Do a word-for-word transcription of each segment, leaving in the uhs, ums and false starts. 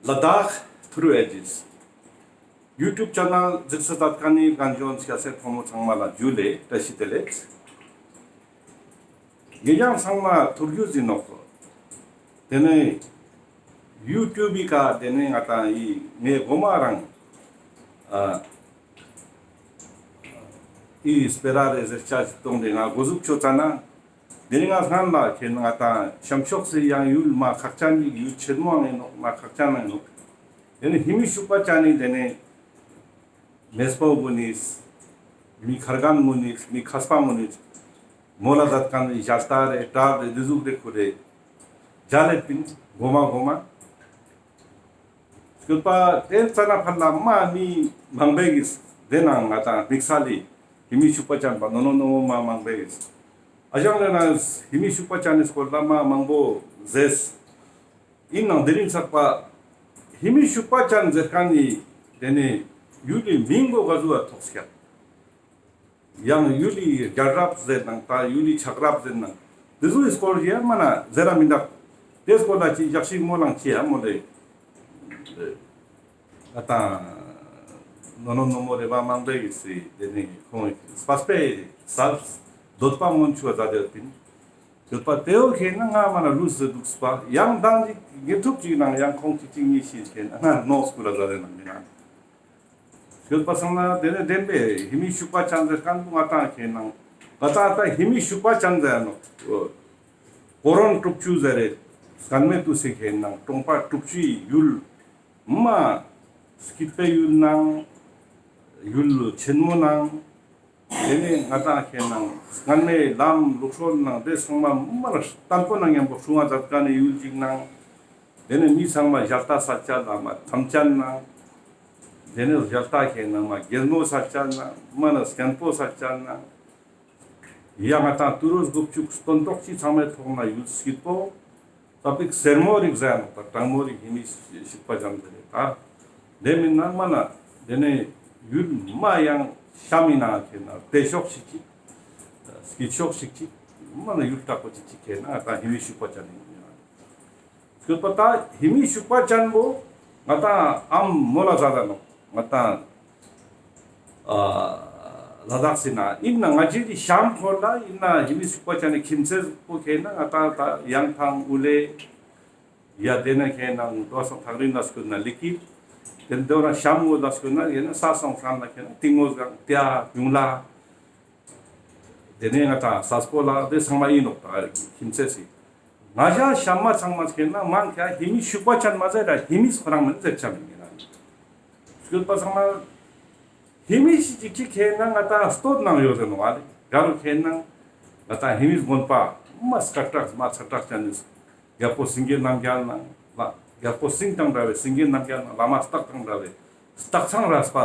ལ་དྭགས་ཐུརུ་ཨེ་ཇིས་ཡུ་ཊུབ་ཆེ་ནལ་གཟིགས་ས་མཛད་མཁན་ནི་རྒན་གཞོན་སྐྱ་སེར་ཕོ་མོ་ཚང་མ་ལ་ཇུ་ལེ་བཀྲ་ཤིས་བདེ་ལེགས། ངེད་ཅག་ཚང་མ་ཐུར་རྒྱུད་ཟིན་ནོག་སོ། དེ་ནས་ཡུ་ཊུབ་བི་ཀ་དེ་ནས་ང་དང་ཡི་ངའི་གོ་མ་རང་ཨ་ཨི་སྤེ་ར་རེ་ཟེར་ཆ་ཞིག་གཏོང་དེ་ང་གོ་ཟུག་ཆོ་ཙ་ན། དེ་རིང་ང་སྔན་ལ་ཁྱེད་ང་དང་ཤམ་ཕྱོགས་སི་ཡང་ཡུལ་མ་ཁག་ཅན་ཡིག་ཡུལ་ཆེན་མོ་ཨང་ཡིན་ནོག་མ་ཁག་ཅན་ཨང་ཡིན་ནོག་དེ་ནས་ཧི་མི་ཤུག་པ་ཅན་ནི་དེ་ནས་མེས་པོ་གུན་ནིས་མི་ཁར་གན་གུན་ནིས་མི་ཁས་པ་གུན་ནིས་མོལ་ལ་མཛད་མཁན་ནི་ཞལ་ལྟ་རེ་གྲྭ་རེ་འདི་ཟུག་རེ་ཁུ་རེ་མཇལ་ལེ་པིན་གོ་མ་གོ་མ། སྐྱོད་པ་དེ་ཙ་ན་ཕར་ལ་མ་མི་མང་པོ་གིས་དེ་ནང་ང་དང་དམིགས་བསལ་ལི་ཧི་མི་ཤུག་པ་ཅན་པ་ནོ་ནོ་ནོ་མོ་མ་མང་པོ་གིས་ཨ་ཞང་ལེ་ན་ཧི་མི་ཤུག་པ་ཅན་ནི་སྐོར་ལ་མ་མང་པོ་ཟེརས། ཡིན་ནང་དེ་རིང་ཚག་པ་ཧི་མི་ཤུག་པ་ཅན་ཟེར་མཁན་ནི་དེ་ནས་ཡུལ་ལི་མིང་པོ་ག་ཟུག་ཐོགས་ཀྱག་ཡང་ཡུལ་ལི་རྒྱལ་རབས་ཟེར་ནང་ད་ཡུལ་ལི་ཆགས་རབས་ཟེར་ནང་དེ་ཚོའི་སྐོར་ཡ་མ་ན་ཟེར་ར་མི་འདུག་དེ་སྐོར་ལ་ཅི་ཞག་ཞིག་མོ་ལང་ཅི་ཡ་མོ་ལེ། ཨ་ད་ནོ་ནོ་ནོ་མོ་རེ་བ་མང་པོ་ཡིན་སྲིད་དེ་ནས་ཁོང་སྤ་སྤེ་སལ་འདོད་པ་མོན་ཆུ་བ་ཛ་དེ་ཡོད་པིན། ཡོད་པ་དེའོ་ཁེ་ན་ང་མ་ན་ལུས་སུ་འདུག་སྤ་ཡང་དང་ཅིག་དགེ་ཐུབ་ཅིག་ནང་ཡང་ཁོང་ཅིག་ཅིག་གཉིས་ཤིག་ཁེ་ན་ང་ནོ་སྐུ་ལ་ཛ་དེ་ནང་མི་ན། ཡོད་པ་སང་ན་དེ་ནས་བདེན་པའི་ཧི་མི་ཤུག་པ་ཅན་ཟེར་མཁན་པོ་ང་དང་ཁེ་ནང་ང་དང་ད་ཧི་མི་ཤུག་པ་ཅན་ཟེར་ནོ། ཀོ་རོན་དྲུག་ཅུ་ཟེར་རེ་སྐན་མེད་དུ་སེ་ཁེ་ནང་གྲོང་པ་དྲུག་ཅུའི་ཡུལ་མ་སྐྱིད་པའི་ཡུལ་ནང་ཡུལ་ཆེན་མོ་ནང་དེ་ནས་ང་དང་ཁེ་ནང་སྔན་མའི་ལམ་ལུགས་སྲོལ་ནང་དེ་ཚང་མ་མ་ལ་བརྟན་པོ་ནང་མཉམ་པོ་སྲུང་བ་མཛད་མཁན་ནི་ཡུལ་ཅིག་ནང་། དེ་ནས་མི་ཚང་མ་ཞལ་ལྟ་ས་ཆ་ལ་མ་ཐམས་ཅད་ན། དེ་ནས་ཞལ་ལྟ་ཁེ་ན་མ་རྒྱལ་མོ་ས་ཆ་ན་མ་ན་སྐྱན་པོ་ས་ཆ་ན། ཡ་ང་དང་ཏུ་རུ་དགུ་བཅུ་སྟོན་ཐོག་ཅི་ཚང་མའི་ཐོག་ན་ཡུལ་སྐྱིད་པོ། ད་པིག་སེར་མོ་རིགས་ཟེར་ནོ་ད་གྲང་མོ་རིགས་ཧི་མི་ཤུག་པ་ཅན་ཟེར་རེད་ད། དེ་མིན་ན་མ་ན་དེ་ནས་ཡུལ་མ་ཡང་ཤམ་མི་ན་ཁེ་ན་བདེ་ཤོག་ཞིག་ཅིག་སྐྱིད་ཤོག་ཞིག་ཅིག་མ་ན་ཡུལ་དྲག་པོ་ཅིག་ཅིག་ཁེ་ན་ད་ཧི་མི་ཤུག་པ་ཅན་ཡིན། སྐྱོད་པ་ད་ཧི་མི་ཤུག་པ་ཅན་པོ་ང་དང་ཨམ་མོ་ལ་ཟ་ད་ནོ་ང་དང་ཨ་ལ་དྭགས་སི་ན་ཡིན་ན་ང་ཅི་དི་ཤམ་ཁོ་ལ་ཡིན་ན་ཧི་མི་ཤུག་པ་ཅན་ནི་ཁྱིམ་མཚེས་པོ་ཁེ་ན་ང་དང་ད་ཡང་ཐང་ཨུ་ལེ་ཡ་དེ་ན་ཁེ་ན་འགྲོ་སང་ཐག་རིང་ན་སྐྱོད་ན་ལི་ཀིར་དེ་འདོ་ན་ཤམ་འོ་ལ་སྐྱོད་ན་ཡིན་ན་ས་སང་སང་ན་ཁེ་ན་ཏིང་ངོ་གང་ཏེ་ཡུང་ལ། དེ་ནས་ང་དང་ས་སྤོ་ལ་དེ་ཚང་མ་ཡིན་ནོག་ད་ཁྱིམ་མཚེས་སི། ང་ཞ་ཤམ་མ་ཚང་མ་ཁེ་ན་མང་ཁེ་ཧི་མི་ཤུག་པ་ཅན་མ་ཟེར་ར་ཧི་མི་ཁོ་རང་མིན་ཟེར་ཆ་མིན་ཡིན་ན། སྐྱོད་པ་ཚང་མ་ཧི་མི་ཤི་ཅིག་ཅིག་ཁེ་ན་ང་དང་སྟོད་ནང་ཡོད་ཟེར་ནོ་ཨ་ལེ་ག་རུ་ཁེ་ན་ང་དང་ཧི་མི་དགོན་པ་མ་སྐད་གྲགས་མ་ཚ་གྲགས་ཅན་ནི། རྒྱལ་པོ་སེང་གེ་རྣམ་རྒྱལ་ནང་ལ་རྒྱལ་པོ་སེང་དང་འདྲ་བའི་སེང་གེ་རྣམ་རྒྱལ་ནང་བླ་མ་སྟག་དང་འདྲ་བའི་སྟག་ཚང་ར་སྤ་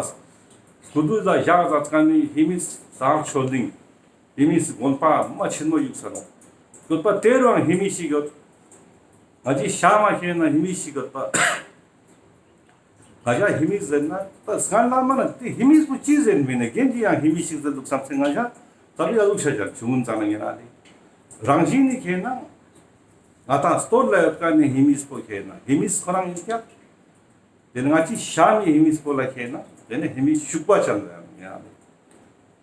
སྐུ་དུས་ལ་བཞག་མཛད་མཁན་ནི་ཧི་མི་ཟངས་ཆོས་གླིང་ཧི་མི་དགོན་པ་མ་ཆེན་མོ་ཡུག་ས་ནོ། སྐྱོད་པ་དེ་རུའང་ཧི་མི་ཞིག་ཡོད། ང་ཅི་ཤ་མ་ཁེ་ན་ཧི་མི་ཞིག་ཡོད་པ། ང་ཞ་ཧི་མི་ཟེར་ན་ད་སྔན་ལ་མ་ན་དེ་ཧི་མི་སུ་ཅི་ཟེར་མིན་ན་རྒན་གྱི་ཡང་ཧི་མི་ཞིག་ཟེར་འདུག་བསམ་ཚེ་ང་ཞ་ད་བི་ཨ་ལུག་ཤ་ཞག་ཆུང་ངུན་ཙང་ན་ངེ་ན་དེ་རང་བཞིན་ནི་ཁེ་ན། ང་དང་སྟོད་ལ་ཡོད་མཁན་ནི་ཧི་མི་སྤོ་ཁེ་ན་ཧི་མི་ཁོ་རང་ཡིན་ཀྱག་དེ་ནི་ང་ཅི་ཤམ་མི་ཧི་མི་སྤོ་ལ་ཁེ་ན་དེ་ནི་ཧི་མི་ཤུག་པ་ཅན་ལ་ཡང་ཡང་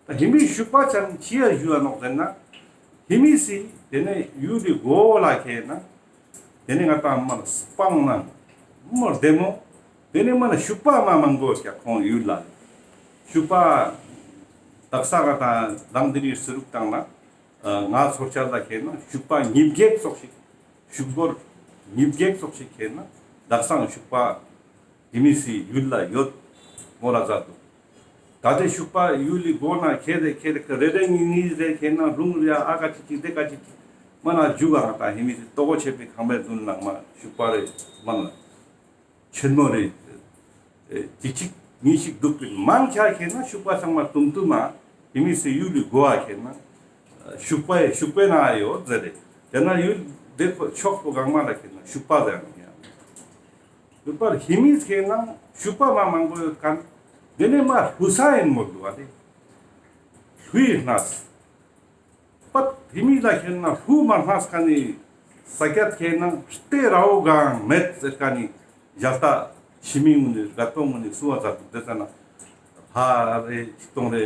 ད་ཧི་མི་ཤུག་པ་ཅན་ཅི་ཡ་ཞུ་ཡ་ནོག་ཟེར་ན་ཧི་མི་སི་དེ་ནི་ཡུལ་ལི་མགོ་ལ་ཁེ་ན་དེ་ནི་ང་དང་མ་ལ་སྤང་ན་མོ་བདེ་མོ་དེ་ནི་མ་ལ་ཤུག་པ་མ་མང་པོ་ཀྱག་ཁོང་ཡུལ་ལ་ཤུག་པ་དག་ས་ང་དང་ལང་དི་རི་སི་རུག་དང་ན། ང་ཚོར་ཆ་ལ་ཁེ་ན་ཤུག་པ་ཉིས་བརྒྱ་ཙོགས་ཤིག་ཤུག་སྒོར་ཉིས་བརྒྱ་ཙོགས་ཤིག་ཁེ་ན་དག་སང་ཤུག་པ་ཧི་མི་སི་ཡུལ་ལ་ཡོད་མོ་ལ་ཟ་འདུག་ད་དེ་ཤུག་པ་ཡུལ་ལི་སྒོ་ན་ཁེ་རེ་ཁེ་རེ་ཁེ་རེ་རེ་གཉིས་གཉིས་རེ་ཁེ་ན་རུང་རེ་ཨ་ཀ་ཅིག་ཅིག་དེ་ཀ་ཅིག་ཅིག་མ་ན་རྒྱུག་ག་ང་ད་ཧི་མི་སི་ལྟོ་གོ་ཆེ་པའི་ཁང་པའི་མདུན་ནང་མ་ཤུག་པ་རེ་མ་ན། ཆེན་མོ་རེད། ཅིག་ཅིག་ཉིས་ཤིག་འདུག་པིན་མང་ཆ་ཁེ་ན་ཤུག་པ་ཚང་མ་ཏུམ་ཏུམ་མ་ཧི་མི་སི་ཡུལ་ལི་མགོ་བ་ཁེ་ན་ཤུག་པའི་ཤུག་པའི་ན་ཡོད་ཟེར་རེད། དེ་ན་ཡུལ་དེ་ཁོ་ཕྱོགས་པོ་གང་མ་ལ་ཁེ་ན་ཤུག་པ་ཟེར་ཡང་ཡོད་པར་ཧི་མི་ཁེ་ན་ཤུག་པ་མ་མང་པོ་ཡོད་མཁན་དེ་ནས་མ་ལྷུ་ས་ཡིན་མོ་འདུག་བ་དེ་ལྷུའི་གནས། པད་ཧི་མི་ལ་ཁེ་ན་ལྷུ་མ་སྣང་མཁན་ནི་ས་ཀྱད་ཁེ་ན་སྟེ་ར་བོ་གང་མེད་ཟེར་མཁན་ནི་ ཞལ་ལྟ་ཕྱི་མའི་ངོས་ནས་རྒད་པོའི་ངོས་ནས་གསུང་བ་མཛད་འདུག། དེ་ཙ་ན་ལྷ་རེ་ཆིག་སྟོང་རེ་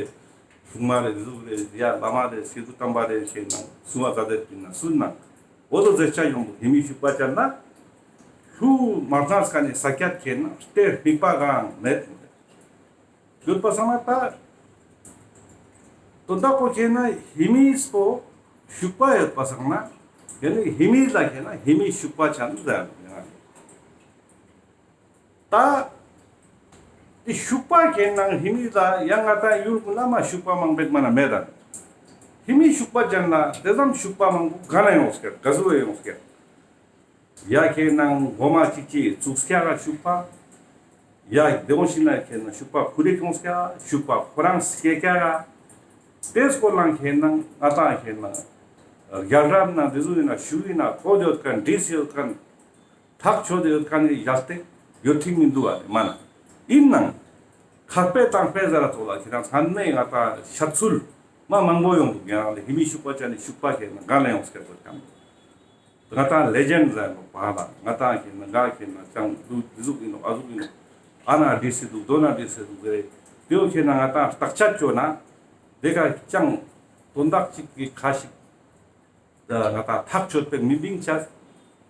སྲུང་མ་རེ་གཟུགས་རེ་ཡ་བླ་མ་རེ་སྐྱེས་བུ་དམ་པ་རེ་ཁེན་ན་གསུང་བ་མཛད་དེ་ཡོད་ན་སུ་ན་འོ་དོ་ཟེར་ཆ་ཡོང་འདུག། ཧེ་མི་ཤུག་པ་ཅན་ན་ལྷུ་མ་བཏང་ས་ནས་ས་ཀྱད་ཁེན་ན་སྟེ་རྨིག་པ་གང་མེད། ཡོད་པ་སང་ན་ད་དོན་དག་པོ་ཁེན་ན་ཧེ་མིས་པོ་ཤུག་པ་ཡོད་པ་སང་ན་ཡང་ན་ཧེ་མི་ལ་ཁེན་ན་ཧེ་མི་ཤུག་པ་ཅན་ཟེར་ཡང་ད་དེ་ཤུག་པ་ཁེན་ན་ཧེ་མི་ལ་ཡང་ང་ད་ཡུལ་ཀུན་ན་མ་ཤུག་པ་མང་པོ་མ་ན་མེད་ད། ཧེ་མི་ཤུག་པ་ཅན་ལ་དེ་ཙམ་ཤུག་པ་མང་པོ་ག་ན་ཡོང་སྐྱེ་ག་ཟུག་ཡོང་སྐྱེ། ཡ་ཁེན་ན་གོ་མ་ཅིག་ཅིག་ཙུགས་སྐྱ་ག་ཤུག་པ། ཡ་དེ་འོ་ཞིག་ན་ཁེན་ན་ཤུག་པ་ཁུ་རེ་ཁྱོངས་སྐྱ་ཤུག་པ་ཁོ་རང་སྐྱེ་སྐྱ་ག། དེ་སྐོར་ལ་ཁེན་ན་ང་ད་ཁེན་ན་རྒྱལ་རབས་ན་དེ་ཟུག་ཡིན་ན་ཤུག་ཡིན་ན་ཁོ་དེ་ཡོད་མཁན་འདྲིས་ཡོད་མཁན་ཐག་ཆོད་དེ་ཡོད་མཁན་ནི་ཡར་ཏེ་ཡོད་ཐིག་མི་འདུག་བ་མ་ན། ཡིན་ནང་ཁ་དཔེ་དང་དཔེ་ཟ་ར་ཐོག་ལ་ཁེན་ན་ཚང་མས་ང་ད་ཤ་ཚུལ་མ་མང་པོ་ཡོང་འདུག། ཡང་ལ་ཧེ་མི་ཤུག་པ་ཅན་ནི་ཤུག་པ་ཁེན་ན་ག་ལ་ཡོང་སྐྱེ་དགོས་ཀྱང་། ང་ཏང་ལེ་ཇེན་ཟེར་ནོག་པ་ལ། ང་ཏང་ཁེ་ན་ང་ཁེ་ན་ཅང་འདུག་འདི་ཟུག་ཨིན་ནོག་ཨ་ཟུག་ཨིན་ནོག་ཨ་ན་འདི་སེ་འདུག་དོ་ན་འདི་སེ་འདུག་ཟེར། དེའོ་ཁེ་ན་ང་ཏང་བརྟག་དཔྱད་ཅོ་ན་དེ་ཀ་ཅང་དོན་དག་ཅིག་གི་ཁ་ཞིག་ང་ཏང་ཐག་ཆོད་པའི་མི་བིང་ཆ།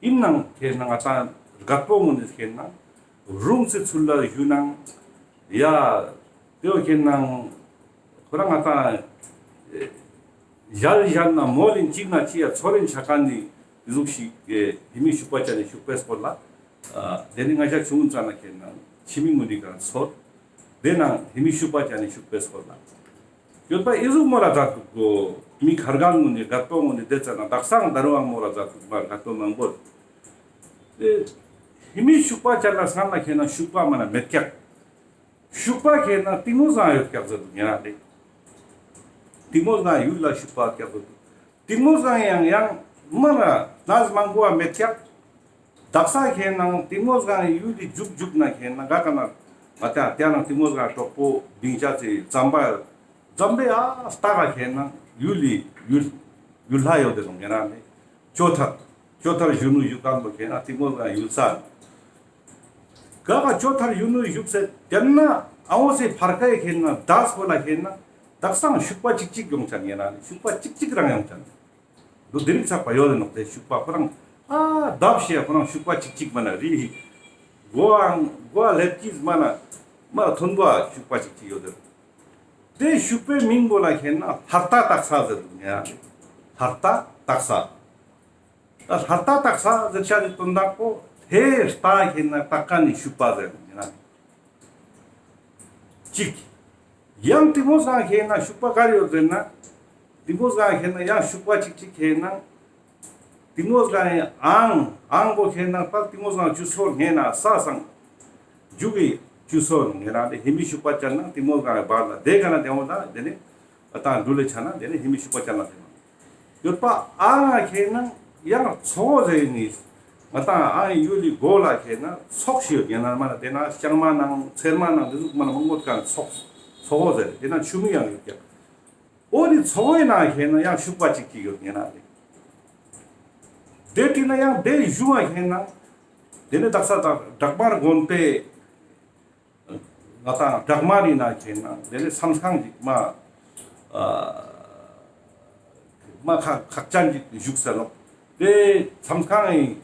ཨིན་ནང་ཁེ་ན་ང་ཏང་རྒད་པོ་ངོ་ནས་ཁེ་ན་རུང་སེ་ཚུལ་ལ་ཞུ་ནང་ཡ། དེའོ་ཁེ་ན་ཁོ་རང་ང་ཏང་ཨེ་ཞལ་ཞལ་ན་མོ་ལིན་གཅིག་ན་ཅི་ཡ་ཚོ་རིན་ཆ་ཁན་ནི་ཟུག་ཤིག་ཨེ་ཧེ་མི་ཤུག་པ་ཅན་ནི་ཤུག་པའི་སྐོར་ལ། ཨ་དེ་ནི་ང་ཞ་ཆུང་ཙ་ན་ཁེ་ན་ཕྱི་མི་ངོ་ནི་ག་ཚོར། དེ་ན་ཧེ་མི་ཤུག་པ་ཅན་ནི་ཤུག་པའི་སྐོར་ལ། ཡོད་པ་ཨི་ཟུག་མོལ་ལ་མཛད་འདུག་གོ། མི་ཁ་རྒན་ངོ་ནི་རྒད་པོ་ངོ་ནི་དེ་ཙ་ན་དག་སང་ད་རུང་མོལ་ལ་མཛད་འདུག་མ་རྒད་པོ་མང་པོ། ཨེ་ཧེ་མི་ཤུག་པ་ཅན་ལ་སང་ན་ཁེ་ན་ཤུག་པ་མ་ན་མེད་ཀྱག། ཤུག་པ་ཁེ་ན་གཏིང་མོ་སྒང་ཡོད་ཀྱག་ཟེར་འདུག་ཉེ་རང་ལེ། གཏིང་མོ་སྒང་ཡུལ་ལ་ཤུག་པ་ཀྱག་ཟེར་འདུག། གཏིང་མོ་སྒང་ཡང་ཡང་མ་ན་གནས་མང་པོ་བ་མེད་ཀྱག། དག་ས་ཁེ་ན་གཏིང་མོ་སྒང་ཡུལ་ལི་རྒྱུག་རྒྱུག་ན་ཁེ་ན་ག་ག་ན་ང་ཏང་དེ་ན་གཏིང་མོ་སྒང་གྲོགས་པོ་བིང་ཆ་ཚེ་ཙམ་པ་ཙམ་པའི་ཨ་ལྟ་ག་ཁེ་ན་ཡུལ་ལི་ཡུལ་ཡུལ་ལྷ་ཡོད་དེ་ནོ་ཉེ་རང་ལེ། ཅོ་ཐར། ཅོ་ཐར་གཞོན་ནུ་བཞུགས་སྒང་པོ་ཁེ་ན་གཏིང་མོ་སྒང་ཡུལ་ས། ག་ག་ཅོ་ཐར་གཞོན་ནུ་བཞུགས་སེ་དེ་ན་ཨ་འོ་སེ་ཕར་ཁའི་ཁེ་ན་དག་སྐོར་ལ་ཁེ་ན་དག་སང་ཤུག་པ་ཅིག་ཅིག་ཡོང་ཆ་ཉེ་རང་ལེ། ཤུག་པ་ཅིག་ཅིག་རང་ཡོང་ཆ་ནི་འདུག། དེ་རིང་ཚགས་པ་ཡོད་དེ་ནོ་དེ་ཤུག་པ་ཁོ་རང་ཨ་དག་ཤེས་ཁོ་རང་ཤུག་པ་ཅིག་ཅིག་མ་ན་རི་ཧི་གོ་ཨང་གོ་ཨ་ལེབ་ཀྱིས་མ་ན་མ་ཐོན་པོ་ཨ་ཤུག་པ་ཅིག་ཅིག་ཡོད་དེ་ནོ། དེ་ཤུག་པའི་མིང་པོ་ལ་ཁེ་ན་ལྷ་རྟ་བཏགས་ས་ཟེར་འདུག་ཉེ་རང་ལེ། ལྷ་རྟ་བཏགས་ས། ད་ལྷ་རྟ་བཏགས་ས་ཟེར་ཆ་ནི་དོན་དག་པོ་དེ་རྟ་ཁེ་ན་བཏགས་ཁན་ནི་ཤུག་པ་ཟེར་ནོ་ཉེ་རང་ལེ། གཅིག། ཡང་གཏིང་མོ་སྒང་ཁེ་ན་ཤུག་པ་ག་རེ་ཡོད་ཟེར་ན། གཏིང་མོ་སྒང་ཁེ་ན་ཡང་ཤུག་པ་ཅིག་ཅིག་ཁེ་ན། གཏིང་མོ་སྒང་ཨང་ཨང་པོ་ཁེ་ན་པ་གཏིང་མོ་སྒང་ཅུ་སོ་ཉེ་ན་ས་སང་། རྒྱུག་གི་ཅུ་སོ་ཉེ་རང་ལེ། ཧེ་མི་ཤུག་པ་ཅན་ན་གཏིང་མོ་སྒང་བར་ལ་དེ་ག་ན་དེ་འོ་ད་དེ་ནི་ཨ་ཏང་འགྲུལ་ལེ་ཆ་ན་དེ་ནི་ཧེ་མི་ཤུག་པ་ཅན་ན་དེ་མ་ཡོད་པ། ཨ་ང་ཁེ་ན་ཡང་ཚོགས་ཟེར་ནི་ང་ཏང་ཨ་ཡུལ་ལི་མགོ་ལ་ཁེ་ན་ཚོགས་ཤིག་ཡོད། ཉེ་རང་མ་ན་དེ་ན་ལྕང་མ་ནང་ཚེར་མ་ནང་དེ་ཟུག་མ་ན་མང་པོ་ཀ་ཚོགས་ཚོགས་ཟེར་དེ་ན་ཆུ་མིག་ཡང་ཡོད་ཀྱག། འོ་དེ་ཚོགས་ཡོད་ན་ཁེ་ན་ཡང་ཤུག་པ་ཅིག་ཅིག་ཡོད་ཉེ་རང་ལེ། དེ་དེ་ན་ཡང་དེ་བཞུགས་པ་ཁེ་ན་དེ་ནི་དག་ས་དག་བྲག་དམར་དགོན་པའི་ང་ཏང་བྲག་དམར་རི་ན་ཁེ་ན་དེ་ནི་མཚམས་ཁང་ཅིག་མ་ཨ་མ་ཁག་ཁག་ཅན་ཅིག་བཞུགས་ས་ལོག། དེ་མཚམས་ཁང་ཡིན།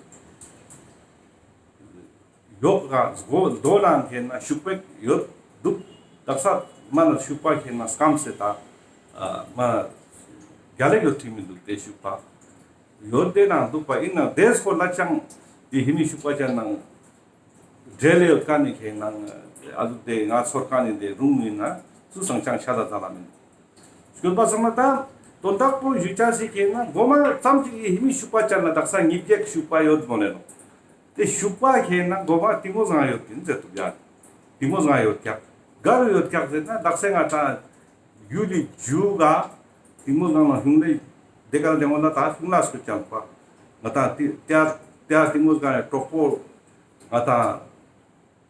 ཡོག་ག་སྒོ་མདོ་ནང་ཁེ་ན་ཤུག་པ་ཡོད་འདུག། དག་ས་མ་ན་ཤུག་པ་ཁེ་ན་སྐམ་སེ་ད་ཨ་མ་རྒྱ་ལེགས་ཡོད་ཐིག་མི་འདུག། དེ་ཤུག་པ་ཡོད་དེ་ནང་འདུག་པ། ཨིན་ན་དེ་སྐོར་ལ་ཅང་དེ་ཧེ་མི་ཤུག་པ་ཅན་ནང་འབྲེལ་ཡོད་ཀ་ནི་ཁེ་ན་ཨ་ཟུག་དེ་ང་ཚོར་ཀ་ནི་དེ་རུང་ཨིན་ན་སུ་སང་ཅང་ཆ་ད་ད་ལ་མིན། ཡོད་པ་སང་ན་ད་དོན་དག་པོ་ཞུ་ཆ་སི་ཁེ་ན་མགོ་མ་ཙམ་ཅིག་ཧེ་མི་ཤུག་པ་ཅན་ལ་དག་ས་ཉིས་བརྒྱ་ཤུག་པ་ཡོད་མོ་ནེ་ནོ། དེ་ཤུག་པ་ཁེ་ན་མགོ་མ་གཏིང་མོ་སྒང་ཡོད་ཀྱིན་ཟེར་འདུག་ཡ། གཏིང་མོ་སྒང་ཡོད་ཀྱག། ག་རུ་ཡོད་ཀྱག་ཟེར་ན་དག་ས་ང་ཏང་ཡུལ་ལི་རྒྱུ་ག་གཏིང་མོ་སྒང་ལ་ཧུང་ལེ་དེ་ག་ལ་དེ་མོ་ལ་ད་ཧུང་ལ་སུ་ཅང་པ། ང་ཏང་དེ་དེ་དེ་གཏིང་མོ་སྒང་ཡ་གྲོགས་པོ་ང་ཏང་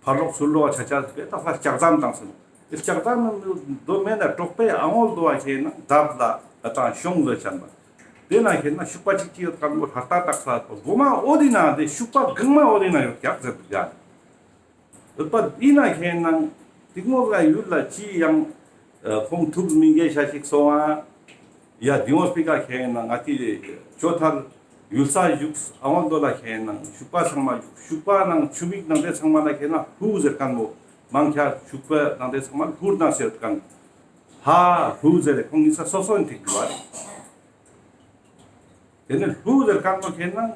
ཕར་ལོག་ཚུར་ལོག་ཆ་ཆ་ཟེར་ད་ཕར་ལྕགས་ཟམ་བཏང་སོང་། ལྕགས་ཟམ་དོ་མེད་ན་གྲོགས་པོའི་ཨ་ངོ་དོ་བ་ཁེ་ན་འདབས་ལ་ང་ཏང་གཤོང་ལ་ཆ་ན། དེ་ན་ཁེ་ན་ཤུག་པ་ཅིག་ཅིག་ཡོད་ཀ་མོ་ཧ་ཏ་ཏག་ས་མགོ་མ་འོ་དེ་ན་དེ་ཤུག་པ་གང་མ་འོ་དེ་ན་ཡོད་ཀྱག་ཟེར་འདུག་ཡ། ཡོད་པ་ཨིན་ན་ཁེན་ན་ཏིང་མོ་ག་ཡུལ་ལ་ཅི་ཡང་ཁོང་ཐུགས་མི་དགེ་ཤ་ཞིག་སོང་ཨ། ཡ་ཏིང་མོ་སྤེ་ཀ་ཁེན་ན་ང་ཏི་ཅོ་ཐར་ཡུལ་ས་བཞུགས་ཨ་བོ་དོ་ལ་ཁེན་ན་ཤུག་པ་ཚང་མ་བཞུགས། ཤུག་པ་ནང་ཆུ་མིག་ནང་དེ་ཚང་མ་ལ་ཁེན་ན་ཧུ་ཟེར་ཁན་བོ་མང་ཆེ་ཤུག་པ་ནང་དེ་ཚང་མ་ཧུར་ནང་ཟེར་ཁན་ཧ་ཧུ་ཟེར་ཁོང་ཉིས་ས་སོ་སོ་ཨིན་ཐིག་འདུག་པ། དེ་ནས་ཧུ་ཟེར་ཁན་བོ་ཁེན་ན་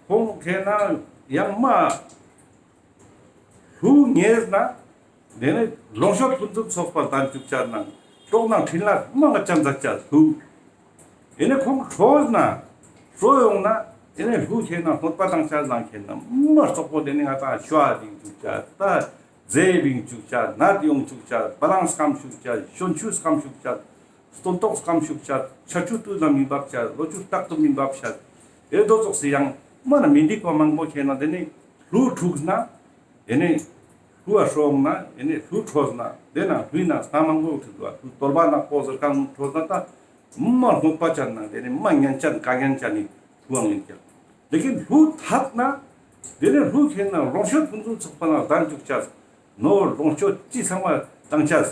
ཁོང་ཁེན་ན་ཡང་མ་ཧུ་ཉེས་ན་དེ་ནས་ལོངས་སྤྱོད་ཕུན་སུམ་ཚོགས་པ་ལྡན་ཅུག་ཅ་ནང་གྲོགས་ནང་འཕྲིན་ལས་མང་ང་ཅན་ཛད་ཅ་ཧུ། དེ་ནས་ཁོང་ཁྲོས་ན་ཁྲོས་ཡོང་ན་དེ་ནས་ཧུ་ཁེན་ན་གནོད་པ་བཏང་ཅ་ནང་ཁེན་ན་མ་རྩོག་པོ་དེ་ནས་ང་ཏང་ཤོ་བིང་ཅུག་ཅ་ད་རྫས་བིང་ཅུག་ཅ་ནད་ཡོང་ཅུག་ཅ་བ་ལང་སྐམ་ཅུག་ཅ་གཞོན་ཆུ་སྐམ་ཅུག་ཅ། སྟོན་ཐོག་སྐམ་ཅུག་ཅ། ཆར་ཆུ་དུས་ལ་མི་འབབ་ཅ། ལོ་ཕྱུགས་རྟག་ཏུ་མི་འབབ་ཅ། དེ་དོ་ཙོགས་སི་ཡང་མ་ན་མི་འགྲིག་པ་མང་པོ་ཁེན་ན་དེ་ནི་ལྷུ་འཁྲུགས་ན་དེ་ནི་ལྷུ་བ་ཧྲོག་ན་དེ་ནི་ལྷུ་འཁྲུགས་ན་དེ་ན་ལྷུའི་ནང་སྣ་མང་པོ་འཁྲུགས་པ་ལྷུ་དོལ་པ་ནག་པོ་ཟེར་ཁན་འཁྲུགས་ན་ད་མ་གནོད་པ་ཅན་ན་དེ་ནི་མ་ཉན་ཅན་དཀའ་ཉན་ཅན་ནི་ལྷུ་བ་ཡིན་ཀྱང་། ལེ་ཀིན་ལྷུ་ཐད་ན་དེ་ནི་ལྷུ་ཁེན་ན་ལོངས་སྤྱོད་ཕུན་སུམ་ཚོགས་པ་ན་ལྡན་ཅུག་ཅ། ནོར་ལོངས་སྤྱོད་ཅི་ཚང་མ་བཏང་ཅ།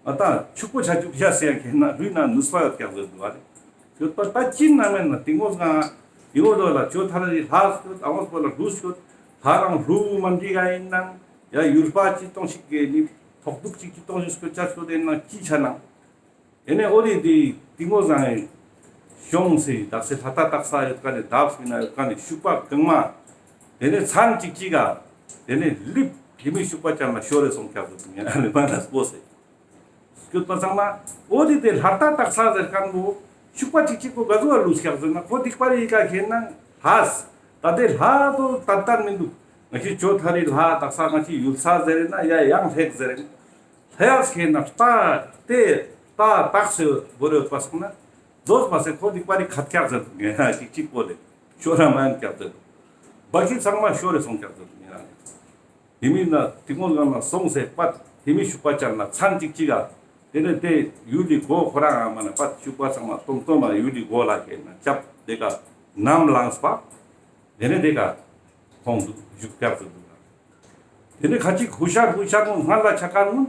ང་ཏང་ཕྱུག་པོ་ཆ་ཅུག་ཅ་ཟེར་ཡང་ཁེན་ན་ལྷུའི་ནང་ནུས་པ་ཡོད་ཀྱག་ཟེར་འདུག་པ་རེ། ཡོད་པ་ད་ཅི་ན་མེད་ན་ཏིང་མོ་སྒང་ཡི་འོ་དོ་ལ་ཅོ་ཐར་རི་ལྷ་སྐྱོད་ཨ་བོ་སྤོ་ལ་ལྷུ་སྐྱོད་ལྷ་རང་ལྷུ་མ་འདི་ག་ཡིན་ནང་ཡ་ཡུལ་པ་ཅི་གཏོང་ཞིག་གི་ནི་ཐོག་དུག་ཅིག་ཅི་གཏོང་ཞིག་སྐྱོད་ཅ་སྐྱོད་དེ་ན་ཅི་ཆ་ནང་། དེ་ནས་འོ་དེ་དེ་ཏིང་མོ་སྒང་ཡི་ཤོང་སེ་དག་སེ་ལྷ་ཐ་དག་ས་ཡོད་ཀ་ནས་དབ་སི་ན་ཡོད་ཀ་ནས་ཤུག་པ་གང་མ། དེ་ནས་མཚན་ཅིག་ཅིག་ག་དེ་ནས་ལིབ་ཡི་མི་ཤུག་པ་ཅན་ལ་ཤོར་རེ་སོང་ཀྱག་ཟེར་དུ་ངེ་ན་ལེ་མ་ན་སྤོ་སེ། སྐྱོད་པ་ཚང་མ་འོ་དེ་དེ་ལྷ་ཐ་དག་ས་ཟེར་ཁན་བོ་ཤུག་པ་ཅིག་ཅིག་གོ་ག་ཟུ་བ་ལུས་ཀྱག་ཟེར་ན་ཁོ་དིག་པ་རེ་ཡི་ཀ་ཁེན་ན་ལྷ་ད་དེ་ལྷ་དོ་ཏན་ཏན་མི་འདུག་ང་ཅི་ཅོ་ཐར་རི་ལྷ་དག་ས་ང་ཅི་ཡུལ་ས་ཟེར་ན་ཡ་ཡང་ལྷེག་ཟེར་ན། ལྷ་ཡག་ཁེན་ན་རྟ་དེ་རྟ་དག་སེ་བོར་ཡོད་པ་སོང་ན་རྡོས་པ་སེ་ཁོ་དིག་པ་རི་ཁ་ཀྱག་ཟེར་དུ་ངེ་ན་ཅིག་ཅིག་པོ་ལེ་ཤོ་ར་མ་ཡན་ཀྱག་ཟེར་དུ་བ་ཀི་ཚང་མ་ཤོ་རེ་སོང་ཀྱག་ཟེར་དུ་ངེ་ན་ལེ། དེ་མིན་ན་ཏིང་མོ་སྒང་ལ་སོང་སེ་པད་དེ་མི་ཤུག་པ་ཅན་ལ་མཚན་ཅིག་ཅིག་ག་དེ་ནས་དེ་ཡུལ་ལི་སྒོ་ཁོ་རང་ཨ་མ་ན་པད་ཤུག་པ་ཚང་མ་སྟོང་སྟོང་མ་ཡུལ་ལི་སྒོ་ལ་ཁེན་ན་ཅབ་དེ་ག་ནམ་ལངས་པ། དེ་ནས་དེ་ག་ཁོང་དུ་བཞུགས་སྐྱབས་སུ་འདུག་ལ། དེ་ནས་ཁ་ཅིག་ཧུ་ཤར་ཧུ་ཤར་ནོ་སྔར་ལ་ཆ་ཁན་ནོ་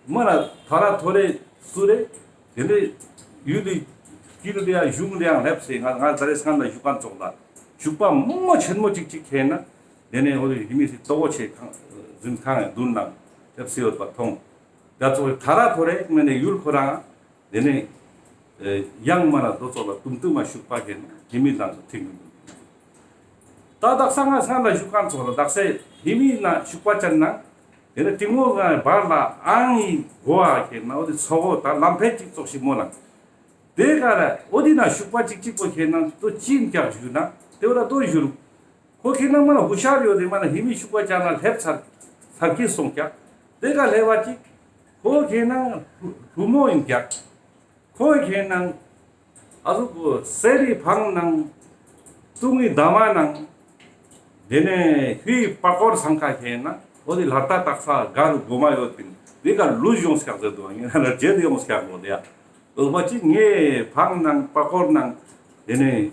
མ་ན་ཐ་ར་ཐོ་རེ་སུ་རེ། དེ་ནས་ཡུལ་ལི་དཀྱིལ་ལ་ཡང་གཞུང་ལ་ཡང་སླེབས་སེ་ང་ང་ད་རེས་སྔར་ལ་བཞུགས་ཁན་ཙོགས་ལ་བཞུགས་པ་མོ་ཆེན་མོ་ཅིག་ཅིག་ཁེན་ན་དེ་ནས་འོ་རེ་ཡི་མི་སི་ལྟོ་གོ་ཆེ་ཁང་འཛིན་ཁང་ཡང་མདུན་ལ་སླེབས་སེ་ཡོད་པ་མཐོང་། ད་ཙོགས་ཐ་ར་ཐོ་རེ་མེ་ནས་ཡུལ་ཁོ་རང་དེ་ནས་ཡང་མ་ན་དོ་ཙོགས་ལ་ཏུམ་ཏུམ་མ་ཤུག་པ་ཁེན་ན་ཡི་མི་ལང་དུ་ཐིག་མི་འདུག་ད་དག་ས་ང་སྔར་ལ་བཞུགས་ཁན་ཙོགས་ལ་དག་སེ་ཡི་མི་ན་ཤུག་པ་ཅན་ན་དེ་ནས་ཏིང་མོ་སྒང་བར་ལ་ཨང་ཡི་གོ་བ་ཁེན་ན་འོ་དེ་ཚོ་གོ་ད་ལམ་ཕན་ཅིག་ཙོགས་ཤིག་མོ་ན་དེ་ག་ལ་འོ་དེ་ན་ཤུག་པ་ཅིག་ཅིག་པོ་ཁེན་ན་དོ་ཅི་ཡིན་ཀྱག་ཞུ་ན་དེ་བོ་ལ་དོ་ཞུ་རུ། ཁོ་ཁེན་ན་མ་ན་ཧུ་ཤར་ཡོད་དེ་མ་ན་ཡི་མི་ཤུག་པ་ཅན་ལ་སླེབས་ཚར་ཚར་གི་སོང་ཀྱག་དེ་ག་སླེབས་པ་ཅིག་ཁོ་ཁེན་ན་ལྷུ་མོ་ཡིན་ཀྱག་ཁོ་ཁེན་ན་ཨ་ཟུག་གོ་གསེར་རི་འཕང་ནང་དུང་ངི་འདབ་མ་ནང་དེ་ནས་ཧུའི་པ་ཀོར་ཚང་ཀ་ཁེན་ན་འོ་དེ་ལྷ་རྟ་དག་ས་ག་རུ་གོ་མ་ཡོད་པིན་དེ་ག་ལུས་ཡོངས་ཀྱག་ཟེར་དུ་ངེ་ན་ལ་རྗེད་ཡོངས་ཀྱག་མོ་དེ་ཡ། འོ་བ་ཅི་ངའི་འཕང་ནང་པ་ཀོར་ནང་དེ་ནས་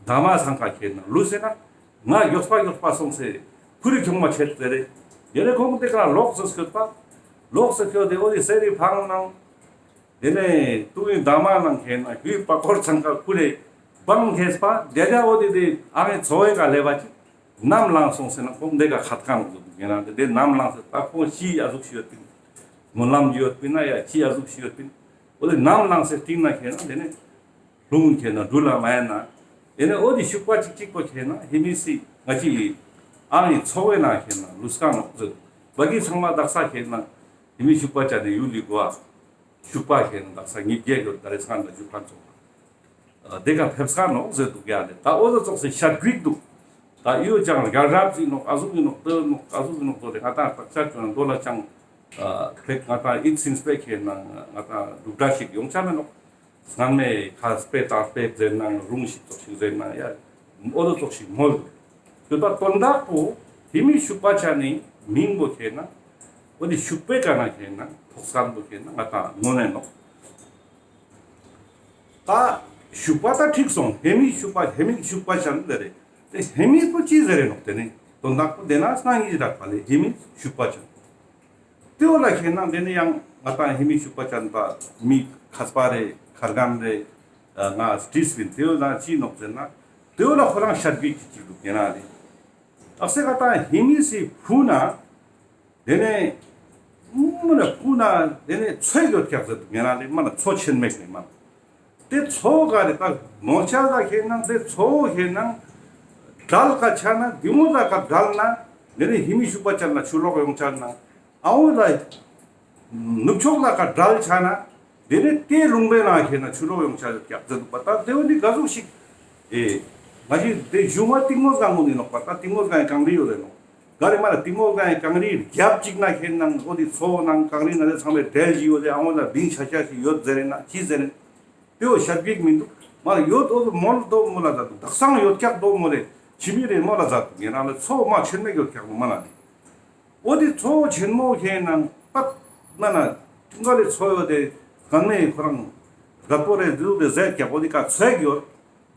འདབ་མ་ཚང་ཀ་ཁེན་ན་ལུས་སེ་ན་ང་མགྱོགས་པ་མགྱོགས་པ་སོང་སེ་ཁུ་རི་ཁྱོང་མ་ཆད་ཟེར་རེ། དེ་ནས་ཁོང་དེ་ག་ལོག་སེ་སྐྱོད་པ། ལོག་སེ་སྐྱོད་དེ་འོ་དེ་གསེར་རི་འཕང་ནང་དེ་ནས་དུང་ངི་འདབ་མ་ནང་ཁེན་ན་ཧུའི་པ་ཀོར་ཚང་ཀ་ཁུ་རེ་བང་ཁེས་པ་དེ་ལ་འོ་དེ་དེ་ཨ་མའི་ཚོ་བའི་ག་སླེབས་པ་ཅིག་ནམ་ལངས་སོང་སེ་ན་ཁོང་དེ་ག་ཁ་ཐག་ཁང་འདུག་ངེ་ན་དེ་ནམ་ལངས་སེ་ད་ཁོང་ཤི་ཨ་ཟུག་ཤི་ཡོད་པིན། སྨོན་ལམ་ཡོད་པིན་ན་ཡ་ཤི་ཨ་ཟུག་ཤི་ཡོད་པིན། འོ་དེ་ནམ་ལངས་སེ་སྟིང་ན་ཁེན་ན་དེ་ནས་ལྷུང་ཁེན་ན་འགྲུལ་ལ་མ་ཡིན་ན། དེ་ནས་འོ་དེ་ཤུག་པ་ཅིག་ཅིག་པོ་ཁེན་ན་ཧི་མི་སི་ང་ཅི་ཨ་ནི་ཚོ་བའི་ནང་ཁེན་ན་ལུས་ཀ་ནོག་ཟེར། བ་གི་ཚང་མ་དག་ས་ཁེན་ན་ཧི་མི་ཤུག་པ་ཅན་ནི་ཡུལ་ལི་གོ་བ། ཤུག་པ་ཁེན་ན་དག་ས་ཉིས་བརྒྱད་ཡོད་ད་རེས་སྔར་ལ་བཞུགས་ཁན་ཙོགས་ལ། དེ་ག་ཕེབས་ཀ་ནོག་ཟེར་འདུག་ཡ་ལེ། ད་འོ་དེ་ཙོགས་སེ་ཤར་གུག་འདུག་ད་ཡོད་ཅང་རྒྱལ་རབས་ཡིན་ནོག་ཨ་ཟུག་ཡིན་ནོག་དེ་ནོག་ཨ་ཟུག་ཡིན་ནོག་དོ་དེ་ང་ཏང་བརྟག་དཔྱད་བཅོས་ན་དོ་ལ་ཅང་ཨ་ཕེག་ང་ཏང་ཨིད་སིམ་སྤེ་ཁེན་ན་ང་ཏང་འདུག་འདྲ་ཞིག་ཡོང་ཆ་མེད་ནོག་སྔན་མའི་ཁ་སྤེ་དང་སྤེ་ཟེར་ནང་རུང་ཞིག་ཙོགས་ཤིག་ཟེར་ན་ཡ་འོ་དེ་ཙོགས་ཤིག་མོལ་འདུག་ཡོད་པ་དོན་དག་པོ་ཧི་མི་ཤུག་པ་ཅན་ནི་མིང་པོ་ཁེན་ན་འོ་དེ་ཤུག་པའི་ཀ་ན་ཁེན་ན་ཐོག་སྐམ་པོ་ཁེན་ན་ང་ཏང་ངོ་ནས་ནོག་ད་ཤུག་པ་ད་འགྲིག་སོང་། ཧེ་མི་ཤུག་པ་ཧེ་མི་ཤུག་པ་ཅན་ཟེར་རེ། དེ་ཧེ་མི་པོ་ཅི་ཟེར་རེ་ནོག་དེ་ནི་ དོན་དག་པོ་དེ་ན་སྣང་ཡིད་རག་པ་ལས་ཧེ་མི་ཤུག་པ་ཅན། དེ་བོ་ལ་ཁེ་ནང་དེ་ནི་ཡང་ང་ཏང་ཧེ་མི་ཤུག་པ་ཅན་པ་མི་ཁས་པ་རེ་ཁར་གང་རེ་ང་སྤྲིས་པིན། དེ་བོ་ལ་ཅི་ནོག་ཟེར་ན་དེ་བོ་ལ་ཁོ་རང་ཤར་བགྱིད་ཅིག་ཅིག་འདུག་ཡིན་ན་ལེ། ཨག་སེ་ང་ཏང་ཧེ་མི་སི་ཕུ་ན་དེ་ནས་མུ་ན་ཕུ་ན་དེ་ནས་མཚོ་ཡོད་ཀྱག་ཟེར་འདུག་ཡིན་ན་ལེ། མ་ན་མཚོ་ཆེན་མེད་ནི་མ་ན། དེ་མཚོ་ག་རེ་ད་ནོར་ཆ་ལ་ཁེ་ནང་དེ་མཚོ་ཁེ་ནང་བྲལ་ཀ་ཆ་ན་དེ་མོ་ལ་ཀ་བྲལ་ན་དེ་ནས་ཧེ་མི་ཤུག་པ་ཅན་ལ་ཆུ་ལོག་ཡོང་ཆ་ན་ཨ་འོ་ལ་ནུབ་ཕྱོགས་ལ་ཀ་བྲལ་ཆ་ན་དེ་ནས་དེ་ལུང་པའི་ནང་ཁེ་ན་ཆུ་ལོག་ཡོང་ཆ་ཡོད་ཀྱག་ཟེར་འདུག་པ། ད་དེ་བོ་ནི་ག་ཟུག་ཞིག་ཨེ་ང་ཞིག་དེ་གཞུང་བ་གཏིང་མོ་སྒང་ངོ་ནི་ནོག་པ། ད་གཏིང་མོ་སྒང་གངས་རི་ཡོད་རེད་ནོག་ག་རེ་མ་ན་གཏིང་མོ་སྒང་གངས་རིའི་རྒྱབ་ཅིག་ན་ཁེ་ནང་འོ་དེ་མཚོ་ནང་གངས་རི་ནང་དེ་ཚང་མའི་གྲལ་ཞིག་ཡོད་དེ་ཨ་འོ་ལ་བིང་ཆ་ཆ་ཞིག་ཡོད་ཟེར་རེད་ན་ཅི་ཟེར་རེད། དེ་བོ་ཤར་བགྱིད་མི་འདུག་མ་ཡོད་འོ་མོལ་དོ་མོལ་ལ་ཟ་འདུག་དག་སང་ཡོད་ཀྱག་དོ་མོལ་རེ་ཕྱི་མི་རེ་མོལ་ལ་ཟ་འདུག་ཡིན་ན་ལེ་མཚོ་མ་ཆེན་མེད་ཡོད་ཀྱག་མོ་མ་ན་ནི། འོ་དེ་མཚོ་ཆེན་མོ་ཁེ་ནང་པད་མ་ན་ཀྲུང་ག་ལེ་མཚོ་ཡོད་དེ་གང་ནས་ཁོ་རང་རྒད་པོ་རེ་འདུག་དེ་ཟེར་ཀྱག་འོ་དེ་ཀ་ཚོད་ཡོད།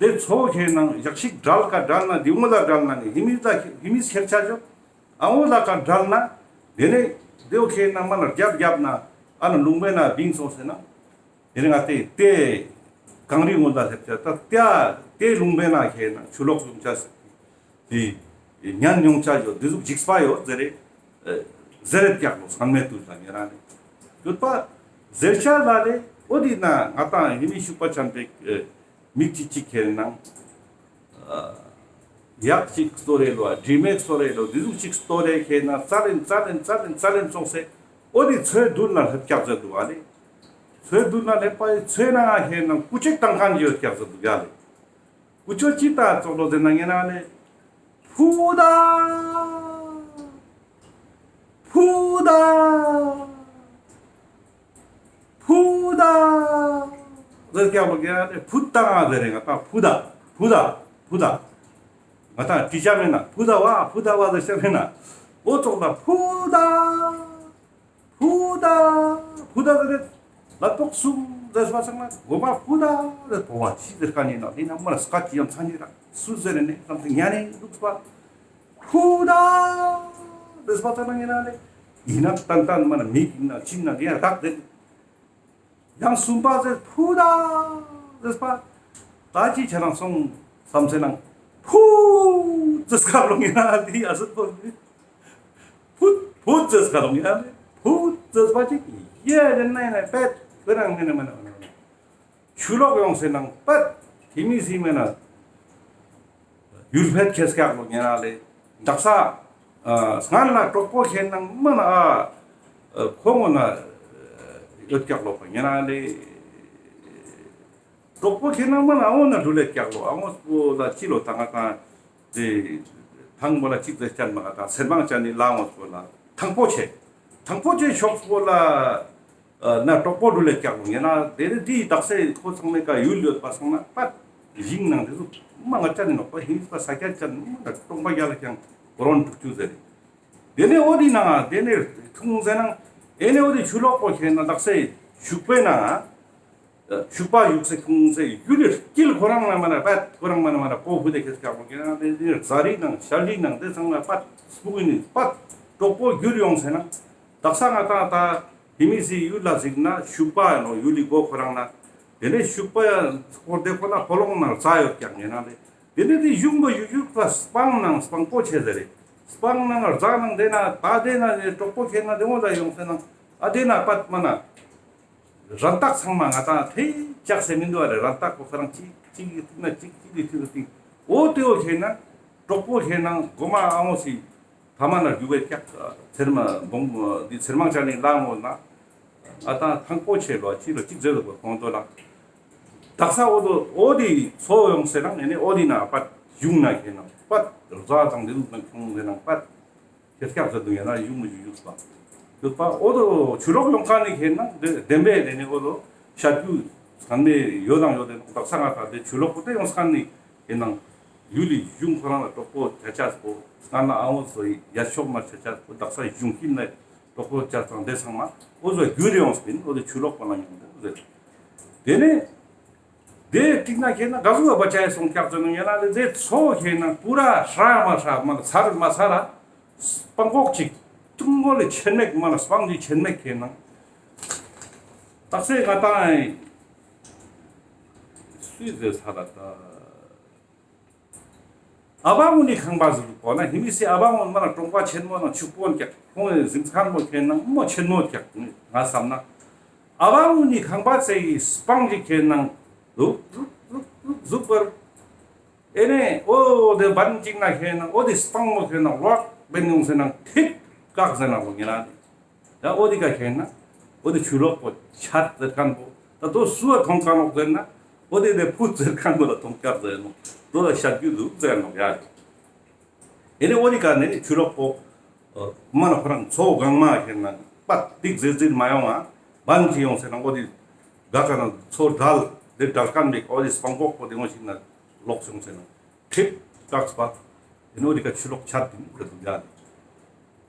དེ་མཚོ་ཁེ་ནང་ཞག་ཞིག་བྲལ་ཀ་བྲལ་ན་དེ་མོ་ལ་བྲལ་ན་ནི་ཧེ་མི་ལ་ཧེ་མི་ཁེར་ཆ་ཅོ་ཨ་འོ་ལ་ཀ་བྲལ་ན་དེ་ནས་དེ་བོ་ཁེ་ནང་མ་ན་རྒྱབ་རྒྱབ་ན་ཨ་ན་ལུང་པའི་ན་བིང་སོང་ཟེར་ན། དེ་རིང་ང་ཏེ་ཏེ་གངས་རི་ངོ་ལ་སླེབས་ཏེ་ད་ཏེ་ཏེ་ལུང་པའི་ནང་ཁེ་ན་ཆུ་ལོག་ཡོང་ཆ་ཟེར་ཏེ་ཉན་ཡོང་ཆ་ཡོད། དེ་ཟུག་འཇིགས་པ་ཡོད་ཟེར་རེ་ཟེར་རེ་ཀྱག་ལོ་སང་མེད་དུ་ལ་ཉེ་རང་ནི་ཡོད་པ་ཟེར་ཆ་ལ་ལེ། འོ་དེ་ན་ང་ཏང་ཧེ་མི་ཤུག་པ་ཆམ་པའི་མི་ཅིག་ཅིག་ཁེ་ནང་ཡག་ཅིག་སྟོ་རེ་ལོ། དྲི་མེད་སྟོ་རེ་ལོ། དེ་ཟུག་ཅིག་སྟོ་རེ་ཁེ་ན་རྩ་ལེན་རྩ་ལེན་རྩ་ལེན་རྩ་ལེན་ཙོགས་སེ་འོ་དེ་མཚོའི་མདུན་ལ་སླེབས་ཀྱག་ཟེར་འདུག་ཨ་ལེ། མཚོའི་མདུན་ལ་སླེབས་པ་ཡི་མཚོའི་ནང་ང་ཁེ་ན་ཀུ་ཅོ་བཏང་མཁན་ཡོད་ཀྱག་ཟེར་འདུག་ཡ་ལེ། ཀུ་ཅོ་ཅི་ལྟ་ཙོགས་ལོ་ཟེར་ན་ཉེ་ན་ལེ། ཕུ་ད། ཕུ་ད། ཕུ་ད། ཟེར་ཀྱག་ལོ་ཡ་ལེ། ཕུ་ད་ང་ཟེར་རེ་ང་ཏང་ཕུ་ད། ཕུ་ད། ཕུ་ད། ང་ཏང་ཅི་ཆ་མེད་ན་ཕུ་ད་བ་ཕུ་ད་བ་ཟེར་ཆ་མེད་ན་འོ་ཙོགས་ལ་ཕུ་ད། ཕུ་ད། ཕུ་ད་ཟེར་རེ་ལ་ཏོག་སུ་ཟེར་བ་ཚང་མ་གོ་མ་ཕུ་ད་ཟེར་བོ་བ་ཅི་ཟེར་ཁ་ཉེ་ན་ལེ་ན་མ་ལ་སྐད་ཅི་ཡང་ཚང་ཉེ་ར་སུ་ཟེར་རེ་ནས་ཙམ་ཚང་ཉ་ནས་འདུག་པ། ཕུ་ད་ཟེར་བ་ཙམ་ན་ཉེ་ན་ལེ། ཡིན་ན་ཏན་ཏན་མ་ན་མིག་ཡིན་ན་ཅི་ན་ཡང་རག་ཟེར། ཡང་གསུམ་པ་ཟེར་ཕུ་ད་ཟེར་པ། ད་ཅི་ཆ་རང་སོང་བསམ་ཟེར་ན་ཕུ་ཟེར་ཁ་ལོ་ཉེ་ན་དེ་ཡ་ཟེར་པོ། ཕུ་ཕུ་ཟེར་ཁ་ལོ་ཉེ་ན་ཕུ་ཟེར་པ་ཅིག་ཡེ་ཟེར་ན་ཡིན་ན་པད་ཁོ་རང་མེ་ན་མེ་ན་མེ་ན། ཆུ་ལོག་ཡོང་སེ་ནང་པད་ཧེ་མི་སི་མེ་ན་ཡུལ་ཕེད་ཁེས་ཀྱག་ལོ་ཉེ་ན་ལེ། དག་ས་སྔན་ལ་གྲོགས་པོ་ཁེ་ནང་མ་ན་ཨ་ཁོ་ངོ་ན་ཡོད་ཀྱག་ལོ་ཉེ་ན་ལེ། གྲོགས་པོ་ཁེ་ནང་མ་ན་ཨ་ངོ་ན་འགྲུལ་ལེ་ཀྱག་ལོ། ཨ་ངོ་སྤོ་ལ་ཅི་ལོ་ད་ང་ཏང་དེ་ཐང་པོ་ལ་ཅིག་ཟེར་ཅན་མ་ང་ཏང་སེར་མང་ཅན་ནི་ལ་ངོ་སྤོ་ལ་ཐང་པོ་ཆེ། ཐང་པོ་ཆེ་ཕྱོགས་སྤོ་ལ། ན་གྲོགས་པོ་འགྲུལ་ལེ་ཀྱག་ལོ་ཉེ་ན་དེ་ནི་དེའི་དག་སའི་ཁོ་ཚང་མའི་ཀ་ཡུལ་ཡོད་པ་སོང་ན་པད་ཞིང་ནང་དེ་ཚོ་མ་ང་ཅན་ནི་ནོག་པ་ཧིན་པ་ས་ཀྱ་ཅན་མ་ད་གྲོང་པ་རྒྱ་ལ་ཀྱང་གོ་རོན་འདུག་ཅུ་ཟེར། དེ་ནས་འོ་དེ་ནང་དེ་ནས་ཁུང་ཟེར་ན་ཨེ་ནས་འོ་དེ་ཆུ་ལོག་པོ་ཁེ་ན་དག་སའི་ཤུག་པའི་ནང་ཤུག་པ་ཡུག་སེ་ཁུང་སེ་ཡུལ་ལི་དཀྱིལ་ཁོ་རང་ན་མ་ན་པད་ཁོ་རང་མ་ན་མ་ན་པོ་ཧུ་དེ་ཁེ་ཀྱག་ལོ་ཉེ་ན་དེ་ནས་ཟ་རི་ནང་ཤ་ལི་ནང་དེ་ཚང་ན་པད་སྤུ་གུ་ནི་པད་གྲོགས་པོ་འགྱུར་ཡོང་སེ་ན་དག་ས་ང་ཏང་ད། ཧེ་མི་སི་ཡུལ་ལ་གཟིགས་ན་ཤུག་པ་ཡ་ནོ་ཡུལ་ལི་སྒོ་ཁོ་རང་ན། དེ་ནས་ཤུག་པ་ཡ་སྐོར་དེ་ཁོ་ན་ཧོ་ལོང་ན་རྩ་ཡོད་ཀྱག་ཉེ་ན་ལེ། དེ་ནས་དེ་ཡུང་བ་ཡུ་ཡུག་པ་སྤང་ནང་སྤང་པོ་ཆེ་ཟེར་རེ། སྤང་ནང་རྩ་ནང་དེ་ན་ད་དེ་ན་ནི་གྲོགས་པོ་ཁེ་ན་དེ་མོ་ལ་ཡོང་སེ་ན་ཨ་དེ་ན་པད་མ་ན། རན་ཏག་ཚང་མ་ང་ཏང་ཐེ་ཅག་སེ་མི་འདུག་ཨ་རེ། རན་ཏག་པོ་ཁོ་རང་ཅིག་ཅིག་ཡི་ཐིག་ན་ཅིག་ཅིག་ཡི་ཐིག་ན་ཐིག་འོ་དེ་འོ་ཁེ་ན་གྲོགས་པོ་ཁེ་ན་གོ་མ་ཨ་མོ་སི། ཕ་མ་ན་རྒྱུ་བའི་ཀྱག་ཚེར་མ་བོང་འདི་ཚེར་མང་ཅན་ནི་ལ་ངོ་ན། ཨ་ཏང་ཐང་པོ་ཆེ་ལོ་ཅི་ལོ་ཅིག་ཟེར་ལོ་གོང་དོ་ལ། དག་ས་འོ་དོ་འོ་དི་ཚོ་ཡོང་སེ་ན་ཨེ་ནི་འོ་དི་ན་པད་ཡུང་ན་ཁེ་ན་པད་རྫ་དང་དེ་ལུགས་ན་ཁྱོང་སེ་ན་པད་ཁེ་ཀྱག་ཟེར་དུ་ཡ་ན་ཡུང་མི་ཡུ་ཡུག་པ་ཡོད་པ། འོ་དོ་ཆུ་ལོག་ཡོང་ཁ་ནི་ཁེ་ན་བདེན་པའི་ཨེ་ནི་འོ་དོ་ཤ་རྒྱུ་ཚང་མེ་ཡོད་དང་ཡོད་དེ་དག་ས་ང་ད་དེ་ཆུ་ལོག་པོ་དེ་ཡོང་ཁ་ནི། ཨེ་ནང་ཡུལ་ལི་གཞུང་ཁོ་རང་ལ་གྲོགས་པོ་ཆ་ཆ་སྤོ་སྔ་ན་ཨ་འོ་ཚོ་ཡི་ཡ་ཕྱོགས་མ་ཆ་ཆ་སྤོ་དག་ས་གཞུང་ཁྱིམ་ནས་གྲོགས་པོ་ཆ་ཚང་དེ་ཚང་མ་འོ་ཚོ་རྒྱུ་རེ་ཡོང་སྤིན་འོ་དེ་ཆུ་ལོག་པ་ན་ཡོང་དེ་ཟེར། དེ་ནས་ དེ་ཏིག་ན་ཁེ་ན་ག་ཟུག་བ་ཅའི་སོང་ཀྱག་ཙོ་ནོ་ཡ་ན་ལེ། དེ་ཚོ་ཁེ་ན་པུ་ར་ཧྲ་མ་ཧྲ་མ་ཚར་མ་ཚར་ར་སྤང་ཀོག་ཅིག་ཏུང་མོ་ལེ་ཆེན་མེག་མ་ན་སྤང་གི་ཆེན་མེག་ཁེ་ན་ཏག་སེ་ང་ཏང་སུའི་ཟེར་ས་ལ་ད། ཨ་བ་ངུ་ནི་ཁང་པ་ཟེར་གོ་ན་ཧི་མི་སི་ཨ་བ་ངུ་མ་ན་གྲོང་པ་ཆེན་མོ་ན་ཕྱུག་པོ་ཀྱག་ཁོང་གཟིམ་ཁང་པོ་ཁེ་ན་མོ་ཆེན་མོ་ཀྱག་ང་བསམ་ན། ཨ་བ་ངུ་ནི་ཁང་པ་ཚེ་ཡི་སྤང་གི་ཁེ་ན་ལུག་ལུག་ལུག་ལུག་ཟུག་པར། ཨེ་ནེ་འོ་དེ་བན་ཅིག་ན་ཁེ་ན་འོ་དེ་སྤང་མོ་ཁེ་ན་ལོག་བན་ཡོང་སེ་ན་ཐིབ་ཀག་ཟེར་ན་ལོ་ཉེ་ན་དེ། ཡ་འོ་དེ་ཀ་ཁེ་ན་འོ་དེ་ཆུ་ལོག་པོ་ཆད་ཟེར་ཁན་པོ་ད་དོ་སུ་བ་ཐོང་ཀ་ནོག་ཟེར་ན་འོ་དེ་དེ་ཕུད་ཟེར་ཁན་པོ་ལ་ཐོང་ཀག་ཟེར་ནོག་དོ་ལ་ཤད་རྒྱུ་ཟུག་ཟེར་ནོག་ཡ། ཨེ་ནེ་འོ་དེ་ཀ་ནེ་ཆུ་ལོག་པོ་མ་ན་ཁོ་རང་མཚོ་གང་མ་ཁེ་ན་པད་ཏིག་ཟིར་ཟིར་མ་ཡོང་ང་བན་ཅིག་ཡོང་སེ་ན་འོ་དེ་ག་ཀ་ན་མཚོ་དྲལ་དེ་དྲལ་ཁན་པེ་འོ་དེ་སྤང་ཀོག་པོ་དེ་ངོ་ཞིག་ན་ལོག་སོང་སེ་ན་ཁྲིབ་ཀག་པ། ཨེ་ནེ་འོ་དེ་ཀ་ཆུ་ལོག་ཆད་དེ་ནི་ཁོ་དུ་ཡ་དེ།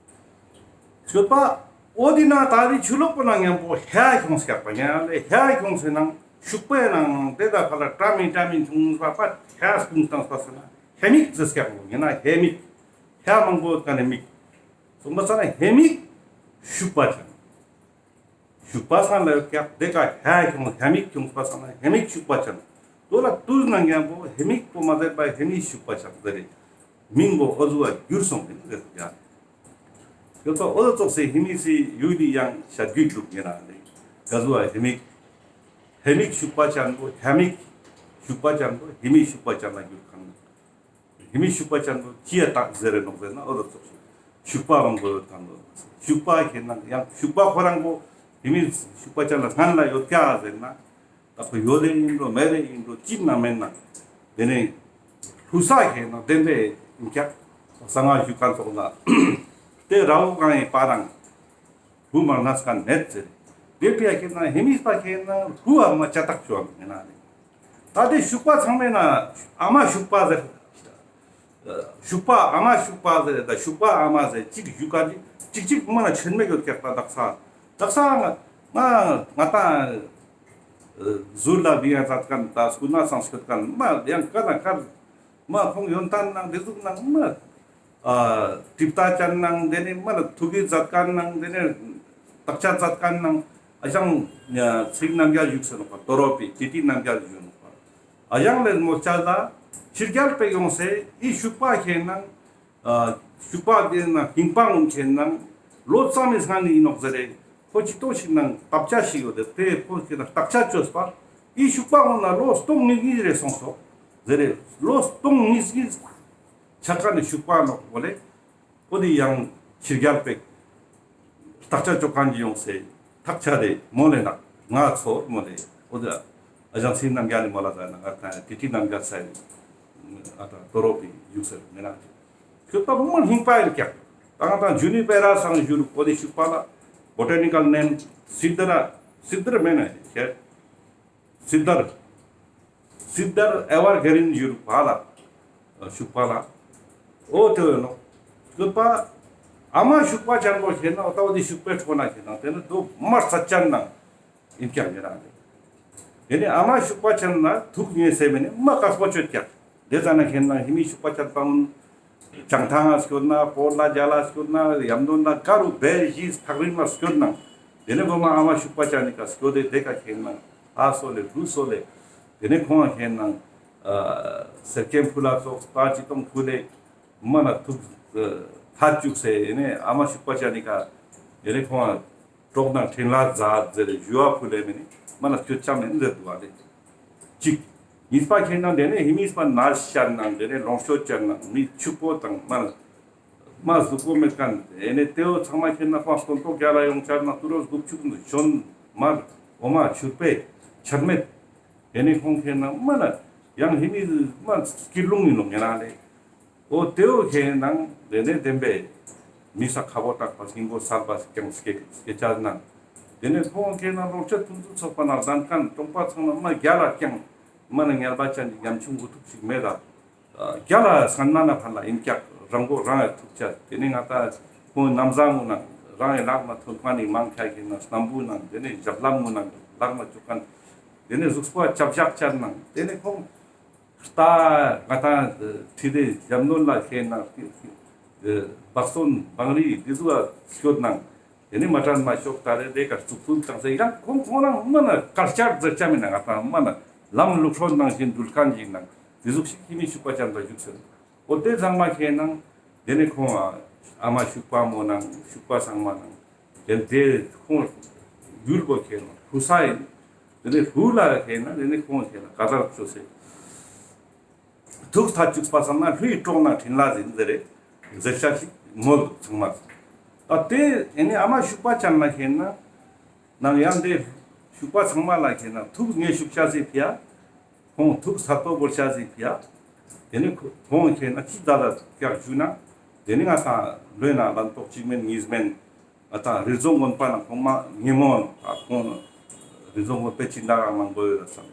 ཤོད་པ། འོ་དེ་ན་ད་དེ་ཆུ་ལོག་པོ་ན་མཉམ་པོ་ཧ་ཁྱོངས་ཀྱག་པ་ཉ་ལེ། ཧ་ཁྱོངས་སེ་ན་ཤུག་པའི་ནང་དེ་ད་ཁ་ལ་བཀྲ་མི་བཀྲ་མི་ཆུང་པ་པ་ཧ་སྤུངས་བཏང་པ་སེ་ན་ཧེ་མིག་ཟེར་ཀྱག་པོ་ཉེ་ན་ཧེ་མིག་ཧ་མང་པོ་ཀ་ནེ་མིག་སོང་པ་སེ་ན་ཧེ་མིག་ཤུག་པ་ཅན། ཤུག་པ་སང་ལ་ཡོད་ཀྱག་དེ་ཀ་ཧ་ཁྱོངས་ཧེ་མིག་ཁྱོངས་པ་སེ་ན་ཧེ་མིག་ཤུག་པ་ཅན། དོ་ལ་དུས་ན་མཉམ་པོ་ཧེ་མིག་པོ་མ་ཟེར་པ་ཧེ་མིག་ཤུག་པ་ཅན་ཟེར་རེ། མིང་པོ་འོ་ཟུག་བ་གྱུར་སོང་ཡིན་ཟེར་ཡ། ཡོད་པ་འོ་ལ་ཙོགས་སེ་ཧེ་མིག་སི་ཡུལ་ལི་ཡང་ཤད་རྒྱུ་འདུག་ཉེ་ན་ལེ། ག་ཟུག་བ་ཧེ་མིག་ཧེ་མིག་ཤུག་པ་ཅན་པོ་ཧ་མིག་ཤུག་པ་ཅན་པོ་ཧེ་མིག་ཤུག་པ་ཅན་ལ་གྱུར་ཁན། ཧེ་མིག་ཤུག་པ་ཅན་པོ་ཅི་ཡ་ཏག་ཟེར་རེ་ནོག་ཟེར་ན་འོ་ལ་ཙོགས་སེ་ཤུག་པ་མང་པོ་ཡོད་ཁན་པོ། ཤུག་པ་ཁེ་ན་ཡང་ཤུག་པ་ཁོ་རང་པོ་ཧེ་མིག་ཤུག་པ་ཅན་ལ་སྔན་ལ་ཡོད་ཀྱག་ཟེར་ན། ད་ཁོ་ཡོད་ལེ་ཡིན་འགྲོ་མེད་ལེ་ཡིན་འགྲོ་ཅི་ན་མེད་ན། དེ་ནེ་ལྷུ་ས་ཁེ་ན་བདེན་པའི་ཡིན་ཀྱག་གསང་སྔགས་ཞུ་ཁན་ཙོགས་ལ་དེ་ར་བོ་གང་ཡིན་པ་རང་ལྷུ་མ་ན་ཁན་མེད་ཟེར། དེ་ཕི་ཡ་ཁེ་ན་ཧེ་མིག་པ་ཁེ་ན་ལྷུ་བ་མ་ཅ་ཏག་ཅོ་བ་མེད་ན་ལེ། ད་དེ་ཤུག་པ་ཚང་མེད་ན་ཨ་མ་ཤུག་པ་ཟེར། ཤུག་པ་ཨ་མ་ཤུག་པ་ཟེར་ད་ཤུག་པ་ཨ་མ་ཟེར་ཅིག་ཞུ་ཀ་ཅིག་ཅིག་ཅིག་མ་ན་ཆེན་མེད་ཡོད་ཀྱག་ད་དག་ས་དག་ས་ང་ང་ང་ཏང་ཟུར་ལ་བི་ཡང་ཛད་ཁན་ད་སྐུ་ན་སང་སྐྱོད་ཁན་མ་ཡང་ཀ་ན་ཀར་མ་ཁོང་ཡོན་ཏན་ནང་དེ་ཟུག་ནང་མ་ཨ་གྲིབ་ཏ་ཅན་ནང་དེ་ནེ་མ་ལ་ཐུག་གི་ཛད་ཁན་ནང་དེ་ནེ་བརྟག་དཔྱད་ཛད་ཁན་ནང་ཨ་ཞང་ཚིག་རྣམ་རྒྱལ་བཞུགས་སེ་ནོག་པ། དོ་རོ་པའི་ཅི་ཏི་རྣམ་རྒྱལ་བཞུགས་ནོག་པ། ཨ་ཞང་ལེ་མོ་ཅ་ལ་ཕྱི་རྒྱལ་པེ་ཡོང་སེ་ཨི་ཤུག་པ་ཁེ་ན་ཨ་ཤུག་པ་དེ་ན་ཧིང་པ་ངུན་ཁེ་ན་ལོ་ཙམ་མི་སྔ་ནི་ཡིན་ནོག་ཟེར་རེ། ཁོ་ཅི་ཏོ་ཞིག་ནང་བརྟག་དཔྱད་ཞིག་ཡོད་དེ་དེ་ཁོ་ཁེ་ན་བརྟག་དཔྱད་བཅོས་པ་ཨི་ཤུག་པ་ངུན་ན་ལོ་སྟོང་ཉིས་ཉིས་རེ་སོང་སོག་ཟེར་རེ། ལོ་སྟོང་ཉིས་ཉིས་ཆ་ཀ་ནེ་ཤུག་པ་ནོག་པོ་ལེ། འོ་དེ་ཡང་ཕྱི་རྒྱལ་པེ་བརྟག་དཔྱད་བཅོ་ཁན་གྱི་ཡོང་སེ་ཐག་ཆད་དེ་མོ་ལེ་ན་ང་ཚོ་མོ་ལེ་འོ་དེ་ཨ་ཞང་ཚིག་རྣམ་རྒྱལ་ནི་མོ་ལ་ཟ་ན་ང་ཏང་ཏི་ཏི་རྣམ་རྒྱལ་ས་ཡི་ཨ་ཏ་དོ་རོ་པི་ཡུག་སེ་མེ་ན་ཁྱོད་པ་མོ་ཧིང་པ་ཡིན་ཀྱག་ད་ང་ཏང་ཇུ་ནི་པེ་ར་སང་ཞུ་རུ་འོ་དེ་ཤུག་པ་ལ་བོ་ཊ་ནི་ཀལ་ནེམ་སིད་དར་སིད་དར་མེ་ན་ཁྱེད། སིད་དར། སིད་དར་ཨེ་ཝར་གྷི་རིན་ཞུ་རུག་པ་ལ། ཤུག་པ་ལ། འོ་དེ་བས་ནོ། སྐྱོད་པ། ཨ་མ་ཤུག་པ་ཅན་པོ་ཁེ་ན་འོ་ད་འོ་དེ་ཤུག་པའི་ཁྲོད་ན་ཁེ་ན་དེ་ནི་དུ་མར་ས་ཅན་ན་ཡིན་ཀྱག་ཉེ་རང་རེད། དེ་ནི་ཨ་མ་ཤུག་པ་ཅན་ན་ཐུག་ཉེ་སེ་མེ་ནི་མ་དཀགས་པོ་ཅོད་ཀྱག་དེ་ཙ་ན་ཁེ་ན་ཧི་མི་ཤུག་པ་ཅན་པ་ངུན། བྱང་ཐང་ང་སྐྱོད་ན་སྤོ་ལ་རྒྱ་ལ་སྐྱོད་ན་ཡམ་དོན་ན་ཀ་རུ་བེ་ཞིས་ཐག་རིང་ལ་སྐྱོད་ན། དེ་ནས་གོ་མ་ཨ་མ་ཤུག་པ་ཅན་ནི་ཀ་སྐྱོད་དེ་དེ་ཀ་ཁེ་ན་ཨ་སོ་ལེ་རུ་སོ་ལེ། དེ་ནས་ཁོང་ཁེ་ན་སེར་སྐྱེམས་ཕུལ་ལ་སོགས་ད་ཅི་གཏོང་ཕུལ་ལེ། མ་ན་ཐུག་ཐད་བཅུག་སེ་ཡེ་ནས་ཨ་མ་ཤུག་པ་ཅན་ནི་ཀ་དེ་ནས་ཁོང་གྲོགས་དང་འཕྲིན་ལས་མཛད་ཟེར་ཞུ་བ་ཕུལ་ལེ་མེ་ནི་མ་ན་སྐྱོད་ཅམ་ཨིན་ཟེར་འདུག་བ་ལེ། གཅིག་གཉིས་པ་ཁེ་ན་དེ་ནས་ཧི་མིས་པ་ནར་ཤར་ནང་དེ་ནས་ལོངས་སྤྱོད་ཅན་ནང་མི་ཕྱུག་པོ་དང་མ་མ་གཟུགས་པོ་མེད་མཁན་དེ་ནས་དེའོ་ཚང་མ་ཁེ་ན་ཁོང་སྟོན་ཐོག་རྒྱ་ལ་ཡོང་ཆར་ན་ཏུ་རོ་གུབ་ཆུག་ནི་ཞོན་མར་འོ་མ་ཆུར་པེ་ཆར་མེད་དེ་ནས་ཁོང་ཁེ་ན་མ་ན་ཡང་ཧི་མི་མ་སྐྱིད་ལུང་ཡིན་ནོ་ངེ་རང་ལེ། འོ་དེའོ་ཁེ་ནང་དེ་ནས་བདེན་པའི་མི་ས་ཁ་བོ་དྲག་པ་སྙིང་པོ་སལ་བ་ཀྱང་སྐྱེ་སྐྱེ་ཆ་ན། དེ་ནས་ཁོང་ཁེ་ན་ལོངས་སྤྱོད་ཕུན་སུམ་ཚོགས་པ་ན་ལྡན་མཁན་གྲོང་པ་ཚང་མ་མ་རྒྱ་ལ་ཀྱང་མ་ན་ངལ་བ་ཅན་གྱི་ཉམ་ཆུང་གུ་ཐུག་ཅིག་མེད་ད། རྒྱ་ལ་སང་ན་ན་ཕར་ལ་ཡིན་ཀྱག་རང་མགོ་རང་ཡ་ཐུག་ཆ། དེ་ནས་ང་ད་ཁོང་ནམ་བཟང་ངུ་ན་རང་ཡ་ལག་ན་ཐོན་མཁན་ནི་མང་ཁ་ཁེ་ན་སྣམ་བུ་ན་དེ་ནས་ཞབས་ལྷམ་ངུ་ན་ལག་ན་བཅུག་མཁན། དེ་ནས་གཟུགས་པོ་ལ་ཅབ་ཞག་བཅད་ནང་དེ་ནས་ཁོང་རྟ་ང་དང་ཁྲི་དེ་ཞབས་ནོར་ལ་ཁེན་ན་བག་སྟོན་བང་རི་འདི་ཚོ་ལ་སྐྱོད་ནང་དེ་ནས་མ་དྲན་མ་ཤོག་ད་རེ་དེ་གར་གཙུག་ཕུད་ཀྱང་ཟེར་ཡང་ཁོང་ཁོང་རང་མ་ན་དཀར་ཆག་ཟེར་ཆ་མིན་ན་ང་དང་མ་ན་ལམ་ལུགས་སྲོལ་ནང་བཞིན་འགྲུལ་མཁན་ཞིག་ནང་དེ་ཟུག་ཞིག་ཁྱིམ་མི་ཤུག་པ་ཅན་པ་བཞུགས་ཟེར། འོ་དེ་ཚང་མ་ཁེན་ནང་དེ་ནས་ཁོང་ཨ་མ་ཤུག་པ་མོ་ནང་ཤུག་པ་ཚང་མ་ནང་དེ་དེ་ཁོང་ཡུལ་པོ་ཁེན་ནང་ཧུ་ས་ཡིན། དེ་ནས་ཧུ་ལ་ཁེན་ན་དེ་ནས་ཁོང་ཁེན་ན་ཀ་དར་བཅོས་སེ། ཐུགས་ཐག་གཅོད་པ་སང་ན་ལྷུའི་གྲོགས་ན་འཕྲིན་ལ་ཟིན་ཟེར་རེ་ཟེར་ཤ་ཞིག་མོལ་ཚང་མ། ད་དེ་ཨེ་ནི་ཨ་མ་ཤུག་པ་ཅན་ལ་ཁེན་ན་ནང་ཡང་དེ་ཤུག་པ་ཚང་མ་ལ་ཁེན་ན་ཐུགས་ངེས་ཤུག་ཤ་ཟིག་ཕིའ། ཁོང་ཐུགས་ཚད་པོ་བོར་ཤ་ཟིག་ཕིའ། དེ་ནི་ཁོང་ཁེན་ན་ཅི་ད་ལ་ཀྱག་ཞུ་ན་དེ་ནི་ང་ས་ལོས་ན་ལན་ཏོག་གཅིག་མེན་གཉིས་མེན། ང་དང་རི་རྫོང་དགོན་པ་ན་ཁོང་མ་ཉེ་མོ་ཨ་ཁོང་རི་རྫོང་དགོན་པའི་ཅི་འདྲ་མང་པོ་ཡོད་ས།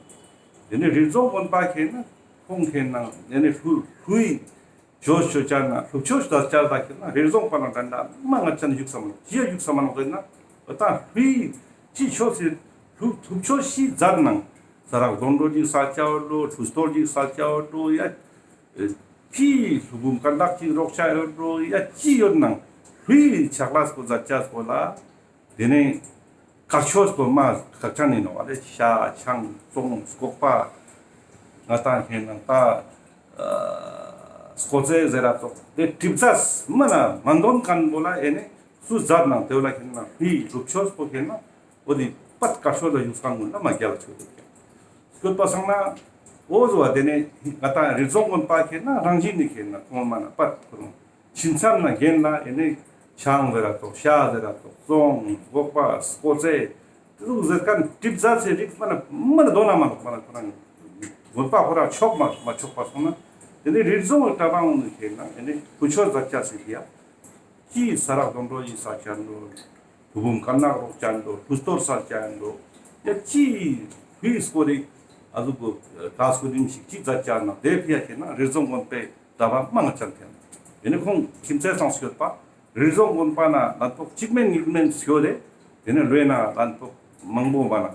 དེ་ནས་རི་རྫོང་དགོན་པ་ཁེན་ན་ཁོང་ཁེན་ན་དེ་ནས་ལྷུ་ལྷུའི་ཇོ་ཤོ་ཅན་ན་ལྷུ་ཆོས་ད་ཅར་ད་ཁེན་ན་རི་རྫོང་པ་ན་དྲན་ད་མ་ང་ཅན་བཞུགས་ས་མ་ལོ་ཅི་ཡ་བཞུགས་ས་མ་ལོ་ཟེར་ན་ང་དང་ལྷུའི་ཅི་ཆོས་སི་ལྷུ་ལྷུ་ཆོས་ཤི་མཛད་ནང་ས་རག་རྫོང་འགྲོ་ཅིག་ས་ཆ་འོ་ལོ་ལྷུ་སྟོར་ཅིག་ས་ཆ་འོ་ལོ་ཡ། ཅི་ལྷུ་བུམ་དཀར་ནག་ཅིག་རོགས་ཆ་ཡོད་འགྲོ་ཡ་ཅི་ཡོད་ནང་ལྷུའི་ཕྱག་ལས་པོ་མཛད་ཅས་པོ་ལ། དེ་ནས་དཀར་ཆོས་པོ་མ་ཁག་ཅན་ཡིན་ནོག་ལེ། ཤ་ཆང་བཙོང་སྒོག་པ་ང་དང་ཁེན་ནང་ད་སྐོ་ཚེ་ཟེར་ར་ཙོགས་དེ་གྲིབ་ཚས་མ་ན་མ་འདོན་མཁན་པོ་ལ་ཨེ་ནས་སུ་མཛད་ནང་དེ་ལ་ཁེན་ན་ལྷུའི་ལྷུ་ཆོས་པོ་ཁེན་ན། འོ་དེ་པད་དཀར་ཕྱོགས་ལ་བཞུགས་སང་ཀུན་ལ་མ་རྒྱལ་ཆོས་དེ་སྐྱོད་པ་སང་ན་འོ་བཟོ་བ་དེ་ནས་ང་དང་རི་རྫོང་དགོན་པ་ཁེན་ན་རང་བཞིན་ནི་ཁེན་ན་ཁོང་མ་ན་པད་ཁོ་རང་ཁྱིམ་ཚང་ན་རྒན་ལ་ཨེ་ནས་ཆང་ཟེར་ར་ཙོགས་ཤ་ཟེར་ར་ཙོགས་བཙོང་སྒོག་པ་སྐོ་ཚེ་དེ་ཚོ་ཟེར་མཁན་གྲིབ་ཟ་ཚེ་རིགས་མ་ན་མ་ན་དོ་ན་མ་ནོག་མ་ན་ཁོ་རང་དགོན་པ་ཁོ་རང་ཆོག་མ་མ་ཆོག་པ་སོང་ན་དེ་ནས་རི་རྫོང་གི་གྲྭ་པ་འོང་ནི་ཁེན་ན་ཨེ་ནས་ཁུ་ཆོས་ཟ་ཆ་སི་ཕིའ་ཅི་ས་རག་རྫོང་འགྲོ་ཡི་ས་ཆ་འགྲོ། ལྷུ་བུམ་དཀར་ནག་རོགས་ཅན་འགྲོ། ལྷུ་སྟོར་ས་ཆ་འགྲོ། ཡ་ཅི་ཧུའི་སྐོར་རི་ཨ་ཟུག་གི་ད་སྐུ་རིམ་ཞིག་ཅི་ཛད་ཅ་ན་དེ་ཕི་ཡ་ཁེན་ན་རི་རྫོང་དགོན་པའི་གྲྭ་པ་མང་ང་ཅན་ཁེན་ན། དེ་ནས་ཁོང་ཁྱིམ་མཚེས་སང་སྐྱོད་པ་རི་རྫོང་དགོན་པ་ན་ལན་ཕོག་གཅིག་མེན་གཉིས་མེན་སྐྱོད་དེ། དེ་ནས་ལོས་ན་ལན་ཕོག་མང་པོ་མ་ན་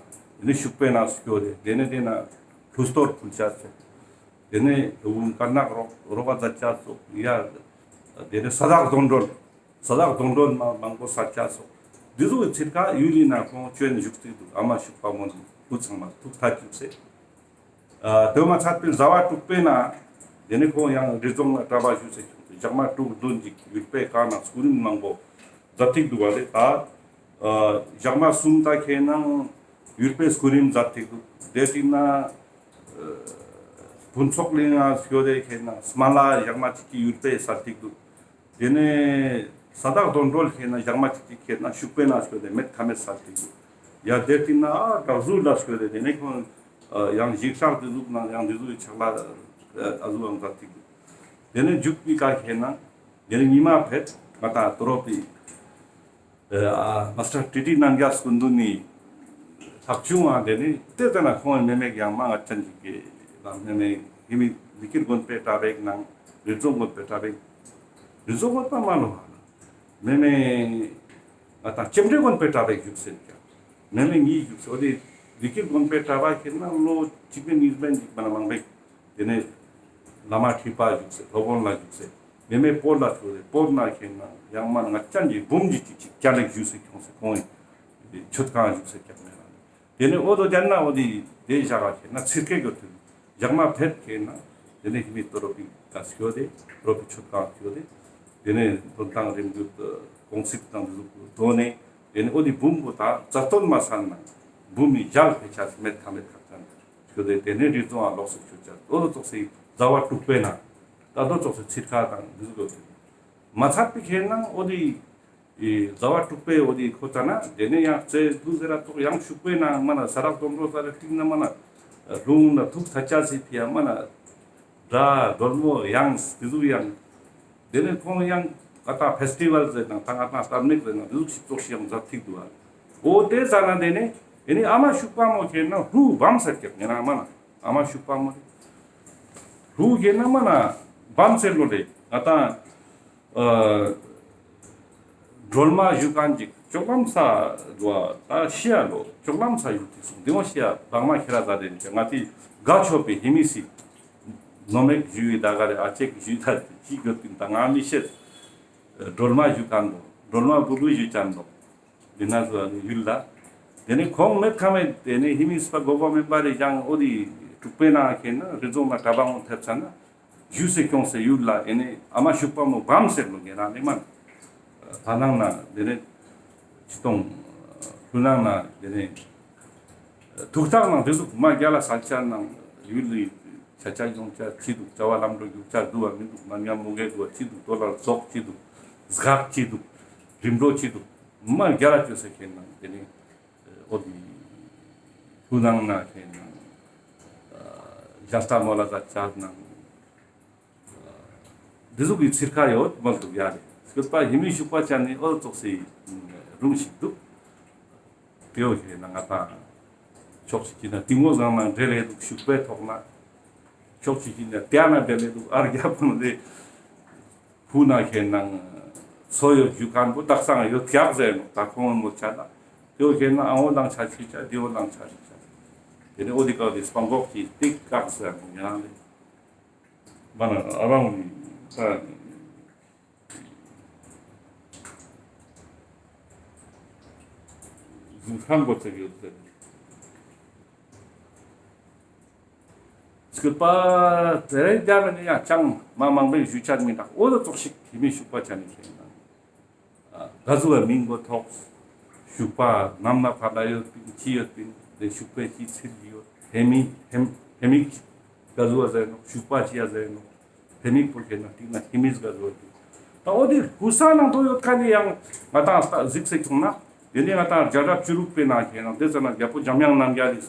དེ་ནས་ཤུག་པའི་ན་སྐྱོད་དེ། དེ་ནས་དེ་ན་ལྷུ་སྟོར་ཕུལ་ཅ་སོ། དེ་ནས་ལྷུ་བུམ་དཀར་ནག་རོགས་རོགས་པ་ཛད་ཅ་སོ་ཡ། དེ་ནས་ས་བདག་དོན་གྲོལ། ས་བདག་དོན་གྲོལ་མ་མང་པོ་ས་ཆ་སོ། འདི་ཚོ་གི་ཚིར་ཁ་ཡུལ་ལི་ན་ཁོང་བཅོན་བཞུགས་ཏེ་འདུག་ཨ་མ་ཤུག་པ་མོ་ནི་ལྷུ་ཚང་མ་ཐུགས་ཐག་གཅོད་སེ། ཨ་དེ་མ་ཚད་པའི་ཟླ་བ་དྲུག་པའི་ན། དེ་ནས་ཁོང་ཡང་རི་རྫོང་ལ་གྲྭ་པ་བཞུགས་སེ་བྱུང་སྟེ་ཞག་མ་དྲུག་བདུན་ཅིག་ཡུལ་པའི་ཁ་ན་སྐུ་རིམ་མང་པོ་ཛད་ཏེ་འདུག་པ་ལེ། ད་ཨ་ཞག་མ་གསུམ་ད་ཁེན་ན་ཡུལ་པའི་སྐུ་རིམ་ཛད་ཏེ་འདུག་དེ་ཏིང་ན་ཕུན་ཚོགས་གླིང་ང་སྐྱོད་དེ་ཁེན་ན་སྨན་བླ་ཞག་མ་གཅིག་གི་ཡུལ་པའི་ས་ཏིག་འདུག་དེ་ནས་ས་བདག་དོན་གྲོལ་ཁེན་ན་ཞག་མ་གཅིག་གི་ཁེན་ན་ཤུག་པའི་ན་སྐྱོད་དེ་མེད་ཁ་མེད་ས་ཏིག་འདུག་ཡ་དེ་ཏིང་ན་ཨ་དྲག་ཟུར་ལ་སྐྱོད་དེ་དེ་ནས་ཁོང་ཡང་ཞིག་ཤག་དེ་ཟུག་ནང་ཡང་དེ་ཟུག་གི་ཕྱག་ལ་ཨ་ཟུག་ཡང་ཛད་ཏིག་འདུག་དེ་ནས་མཇུག་པའི་ཀ་ཁེན་ན་དེ་ནས་ཉི་མ་ཕེད་ང་དང་དོ་རོ་པི་ཨ་མ་སྟར་ཊི་ཊི་རྣམ་རྒྱལ་སྐུ་མདུན་ནི་ལྷག་བྱུང་བ་དེ་ནི་དེ་ལྟ་ན་ཁོང་མེ་མེ་ཡང་མ་ང་ཅན་ཅིག་གི་ལ་མེ་མེ་ཧི་མི་ལི་ཀིར་དགོན་པའི་གྲྭ་པའི་ནང་རི་རྫོང་དགོན་པའི་གྲྭ་པའི་རི་རྫོང་དགོན་པ་མ་ལོ་ཧ་ན་མེ་མེ་ང་དང་ལྕེ་འབྲེ་དགོན་པའི་གྲྭ་པའི་བཞུགས་སེ་ཀྱང་མེ་མེ་གཉིས་བཞུགས་སེ་འོ་དེ་ལི་ཀིར་དགོན་པའི་གྲྭ་པ་ཁེན་ན་ལོ་གཅིག་མེན་གཉིས་མེན་ཅིག་མ་ན་མང་པའི། དེ་ནས་བླ་མ་ཁྲི་པ་བཞུགས་སེ་སློབ་དཔོན་ལ་བཞུགས་སེ་མེ་མེ་སྤོར་ལ་བཞུགས་སེ་སྤོར་ན་ཁེན་ན་ཡང་མ་ང་ཅན་གྱི་འབུམ་གྱི་ཅིག་ཅིག་ཅ་ལེགས་བཞུགས་སེ་ཁྱོངས་སེ་ཁོང་ཡི་མཆོད་ཁང་བཞུགས་སེ་ཀྱག་མེ་ལ་དེ་ནས་འོ་དོ་ཅན་ན་འོ་དེ་དེ་ཞག་ག་ཁེན་ན་ཚིར་ཁེ་གོ་ཐུག་ཞག་མ་ཕེད་ཁེན་ན་དེ་ནས་ཧི་མི་དོ་རོ་པི་ཀ་སྐྱོད་དེ་དོ་རོ་པི་མཆོད་ཁང་སྐྱོད་དེ་དེ་ནས་དོན་ཐང་རིམ་བརྒྱུད་དགོངས་སྲིད་དང་འདི་ཚོ་དོ་ནས་དེ་ནས་འོ་དེ་འབུམ་པོ་ད་རྩ་དོན་མ་སང་ན་འབུམ་མི་ཞལ་ཕེ་ཆ་མེད་ཁ་མེད་ཁ་ཅན། ཁྱོད་དེ་དེ་ནས་རི་རྫོང་ང་ལོགས་སུ་ཁྱོད་ཅག་ལོ་ལོ་ཙོགས་སེ་ཟླ་བ་དྲུག་པའི་ནང་ད་ལོ་ཙོགས་སེ་ཚིར་ཁ་དང་འདི་ཚོ་མ་ཚད་པའི་ཁེན་ན་འོ་དེ་ཟླ་བ་དྲུག་པའི་འོ་དེ་ཁོ་ཙ་ན་དེ་ནས་ཡང་རྩེ་དུ་ཟེར་ར་ཙོགས་ཡང་ཤུག་པའི་ནང་མ་ན་ས་རག་དོན་གྲོལ་ས་རེ་ཏིང་ན་མ་ན་ལྷུང་ན་ཐུགས་ཐ་ཆ་སི་ཕི་ཡ་མ་ན་དགྲ་སྒྲོལ་མོ་ཡང་དེ་ཚོ་ཡང་། དེ་ནས་ཁོང་ཡང་ང་ཏང་ཕེས་ཊི་ཝལ་ཟེར་ནང་ད་ང་ཏང་སྟར་མིག་ཟེར་ནང་དེ་ཟུག་ཞིག་ཙོགས་ཤིག་ཡང་མཛད་ཐིག་འདུག་ཨ། འོ་དེ་ཟ་ན་དེ་ནས་དེ་ནས་ཨ་མ་ཤུག་པ་མོ་ཁྱེར་ན་ལྷུ་བམ་ཟེར་ཀྱག་ངེ་རང་མ་ན་ཨ་མ་ཤུག་པ་མོ་ལྷུ་ཁྱེར་ན་མ་ན་བམ་ཟེར་ལོ་ལེ་ང་ཏང་ཨ་སྒྲོལ་མ་བཞུགས་ཁན་ཅིག་ ཅོག་ལམ་ས་ལོ་ད་ཤི་ཡ་ལོ་ཅོག་ལམ་ས་ཡུལ་ཏེ་སོང་ཏེ་འོ་ཤི་ཡ་བག་མ་ཁྱེར་ར་ཟ་དེ་ནི་ང་ཏི་དགའ་ཆོག་པའི་ཧེ་མི་སི་ནོ་མེག་ཞུ་ཡི་ད་ག་རེ་ཨ་ཅེག་ཞུ་ཡི་ད་ཅི་གོ་ཏིན་ད་ང་མི་ཤེས། སྒྲོལ་མ་ཞུ་ཀ་འདུག་སྒྲོལ་མ་བུ་བུ་ཞུ་ཅན་འདུག་ཏེ་ན་ཟུ་ཡུལ་ལ། ཏེ་ནེ་ཁོང་མེད་ཁ་མེད་ཏེ་ནེ་ཧེ་མི་སི་པ་གོ་བ་མེན་པ་རེ་ཡང་འོ་དི་དྲུག་པའི་ནང་ཁེ་ན་རི་རྫོང་ན་གྲྭ་པ་ངོ་ཐེབས་ཚ་ན་ཞུ་སེ་ཁྱོང་སེ་ཡུལ་ལ་ཨེ་ནེ་ཨ་མ་ཤུག་པ་མོ་བམ་སེ་ལོ་ངེ་རང་ནེ་མན། ཕ་ནང་ན་ཏེ་ནེ་ཅི་ཏོང་ལྷུ་ནང་ན་ཏེ་ནེ་ཐུག་ཐག་ནང་ཏེ་ཟུག་མ་རྒྱ་ལ་ས་ཆ་ནང་ཡུལ་ལི་ཆ་ཆ་ཡོང་ཆ་ཅི་འདུག་རྩ་བ་ལམ་འགྲོ་རྒྱུག་ཆ་འདུག་བ་མི་འདུག་མ་ཉམས་མོ་གེ་འདུག་བ་ཅི་འདུག་ཏོ་ལར་རྫོགས་ཅི་འདུག་སྒག་ཅི་འདུག་རིམ་གྲོ་ཅི་འདུག་མ་རྒྱ་ལ་ཅོ་སེ་ཁེ་ནང་ཏེ་ནེ་འོ་དི་ལྷུ་ནང་ན་ཁེ་ནང་ཞ་སྟ་མོ་ལ་ཟ་ཆ་ནང་ཏེ་ཟུག་གི་ཚིར་ཁ་ཡོད་མ་འདུག་ཡ་རེ། སྐྱོད་པ་ཧེ་མི་ཤུག་པ་ཅན་ནི་འོ་ཙོགས་སེ་རུང་ཞིག་འདུག་ཏེའོ་ཁེ་ན་ང་ཏང་ཕྱོགས་ཅིག་གི་ན་ཏིང་ངོ་བཟང་ན་འདྲེ་ལེ་འདུག་ཤུག་པའི་ཐོག་ན་ཕྱོགས་ཅིག་གི་ན་ཏེ་ན་འདྲེ་ལེ་འདུག་ཨར་རྒྱ་པོ་ལེ་ཕུ་ན་ཁེ་ན་སོ་ཡོད་རྒྱུ་ཁན་པོ་དག་སང་ཡོད་ཀྱག་ཟེར་ནོ་ད་ཁོང་མོ་ཆ་ན་ཏེའོ་ཁེ་ན་ཨ་འོ་ལང་ཆ་ཅི་ཆ་ཏེའོ་ལང་ཆ་ཅི་ཆ་ཏེ་ནེ་འོ་དི་ཀའོ་དི་སྤང་གོག་ཅི་ཏིག་ཀག་ཟེར་ནོ་ཉ་ལེ། མ་ན་ཨ་རང་ནི་ས་ཟིན་ཁང་གོ་ཚེ་ཡོད་ཚེ། སྐྱོད་པ་ཏེ་རེ་རྒྱ་མི་ནི་ཡང་ཅང་མ་མང་པོའི་ཞུ་ཆ་མི་འདུག་འོ་ལ་ཙོགས་ཤིག་ཧེ་མི་ཤུག་པ་ཅན་ནི་ཁེ་ན། ག་ཟུག་བ་མིང་གོ་ཐོག་ཤུག་པ་ནམ་ན་ཕར་ལ་ཡོད་པིན་ཅི་ཡོད་པིན་ཏེ་ཤུག་པའི་ཅི་ཚིར་གི་ཡོད་ཧེ་མི་ཧེ་མི་ག་ཟུག་བ་ཟེར་ནོ་ཤུག་པ་ཅི་ཡ་ཟེར་ནོ་ཧེ་མི་པོ་ཁེ་ན་ཏིག་ན་ཧེ་མི་ག་ཟུག་བ་ཏིག་ད་འོ་དི་ཧུ་ས་ནང་དོ་ཡོད་ཁན་ནི་ཡང་ང་ཏང་ས་གཟིགས་སེ་སོང་ན་ཏེ་ནེ་ང་ཏང་རྒྱ་གྲྭ་བཅུ་དྲུག་པའི་ནང་ཁེ་ན་ཏེ་ཙ་ན་རྒྱལ་པོ་འཇམ་དབྱངས་རྣམ་རྒྱལ་ལི་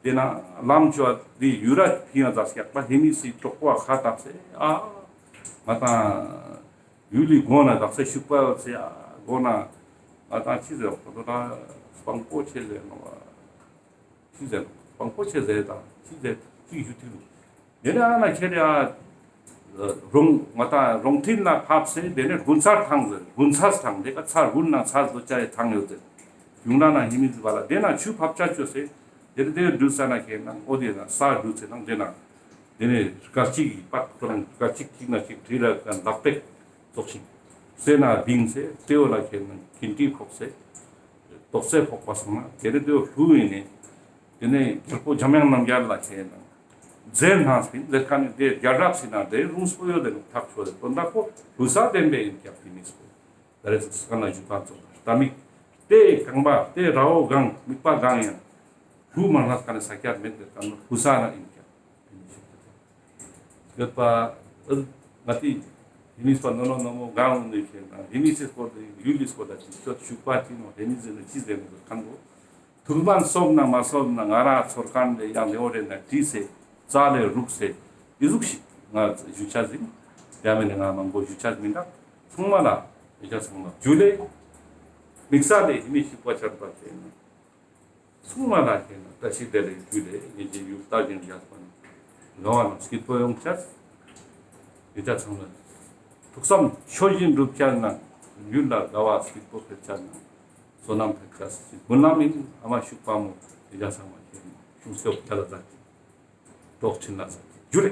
ཏེ་ན་ལམ་ཅོ་བ་ཏེ་ཡུ་ར་ཕི་ཡ་ཛ་སྐྱག་པ་ཧེ་མི་སི་གྲོགས་པོ་ཁ་བཏབ་སེ་ཨ་ང་ཏང་ཡུལ་ལི་སྒོ་ན་དག་ས་ཤུག་པ་ཡོད་སེ་ཨ་སྒོ་ན་ང་ཏང་ཅི་ཟེར་བ་ཁོ་ད་སྤང་པོ་ཆེ་ཟེར་ནོ་བ་ཅི་ཟེར་ནོ་སྤང་པོ་ཆེ་ཟེར་དང་ཅི་ཟེར་ཅི་ཞུ་ཐུབ་ལུགས། ཏེ་ནེ་ཨ་ན་ཁྱེད་ཡ་རོང་ང་ཏང་རོང་ཐིན་ན་ཕབ་སེ་ཏེ་ནེ་དགུན་ཚར་ཐང་ཟེར་དགུན་ཚར་ཐང་ཏེ་ཀ་ཚར་དགུན་ན་ཚར་དོ་ཅ་ཡི་ཐང་ཡོད་ཟེར། ཡུང་ན་ན་ཧེ་མི་ཟི་བ་ལ་ཏེ་ན་ཆུ་ཕབ་ཆ་ཅོ་སེ་ཏེ་ནེ་ཏེ་དུས་ས་ན་ཁེ་ན་འོ་ཏེ་ན་ས་དུས་སེ་ན་ཏེ་ན་ཏེ་ནེ་སྐར་གཅིག་གི་པག་ཁོ་རང་སྐར་གཅིག་གཅིག་ན་གཅིག་བྲིས་ལ་ཀ་ལག་པེག་ཙོགས་ཤིག་སེ་ན་བིང་སེ་ཏེ་བོ་ལ་ཁེ་ན་ཁིན་ཏི་ཕོག་སེ་ཏོག་སེ་ཕོག་པ་སོང་ན་ཏེ་ནེ་ཏེ་བོ་ལྷུ་ཡིན་ནེ་ཏེ་ནེ་རྒྱལ་པོ་འཇམ་དབྱངས་རྣམ་རྒྱལ་ལ་ཁེ་ན་མཛད་གནང་སེ་ལེ་ཁ་ནེ་ཏེ་རྒྱལ་རབས་སི་ན་ཏེ་རུང་སྤོ་ཡོད་དེ་ནོ་ཐག་ཆོད་དེ་དོན་དག་པོ་ལྷུ་ས་བདེན་པའི་ཡིན་ཀྱག་ཏེ་མི་སྤོ། ད་རེས་སུ་སྐ་ན་ཞུ་ཁན་ཙོགས་ལ་ལྟ་མིག་ཏེ་རྐང་པ་ཏེ་ར་བོ་གང་མིག་པ་གང་ཡང་ལྷུ་མ་ལྷག་ཁ་ནེ་ས་ཀྱད་མེད་དེ་ཀ་ནོ་ལྷུ་ས་ན་ཡིན་ཀྱག་ཡོད་པ། ང་ཏི་ཧེ་མི་སི་པ་ནོ་ནོ་ནོ་མོ་གང་ནེ་ཁེ་ན་ཧེ་མི་སི་སྐོར་དེ་ཡུལ་ལི་སྐོར་ད་ཅི་ཤོད་ཤུག་པ་ཅི་ནོ་ཧེ་མི་ཟེར་ནེ་ཅི་ཟེར་ནེ་ཁན་པོ། ཐུག་མན་སོབ་ན་མ་སོབ་ན་ང་རང་ཚོར་ཁན་ལེ་ཡང་ལེའོ་རེ་ན་བྲིས་སེ་རྩ་ལས་རུག་སེ་འི་ཟུག་ཤིག་ང་ཞུ་ཆ་ཟིན། ཡ་མེ་ནེ་ང་མང་པོ་ཞུ་ཆ་མི་འདུག་ཚང་མ་ལ་ཡ་ཆ་ཚང་མ་ཇུ་ལེ། དམིགས་བསལ་ལེ་ཧེ་མི་ཤུག་པ་ཆར་པ་ཟེར་ན་ཚང་མ་ལ་ཁེ་ན་བཀྲ་ཤིས་བདེ་ལེགས་ཇུ་ལེ། ངེད་ཀྱི་ཡུལ་ལྟ་ཞིང་ཡག་པ་ནི་ལོ་བ་ནང་སྐྱིད་པོ་ཡོང་ཆ་ཡ་ཆ་ཚང་མ་ཐུགས་བསམ་ཆོས་བཞིན་འགྲུབ་ཆ་ན་ཡུལ་ལ་དགའ་བ་སྐྱིད་པོ་ཕེབས་ཆ་ན། བསོད་ནམས་ཕེབས་ཆ་སི་སྨོན་ལམ་ཡིན། ཨ་མ་ཤུག་པ་མོ་དེ་ལ་ཚང་མ་ཁྱེད་ཤུགས་སྐྱོབ་ཁྱེད་ལ་མཛད་ཀྱི་གྲོགས་ཆེན་ལ་མཛད་ཀྱི་ཇུ་ལེ།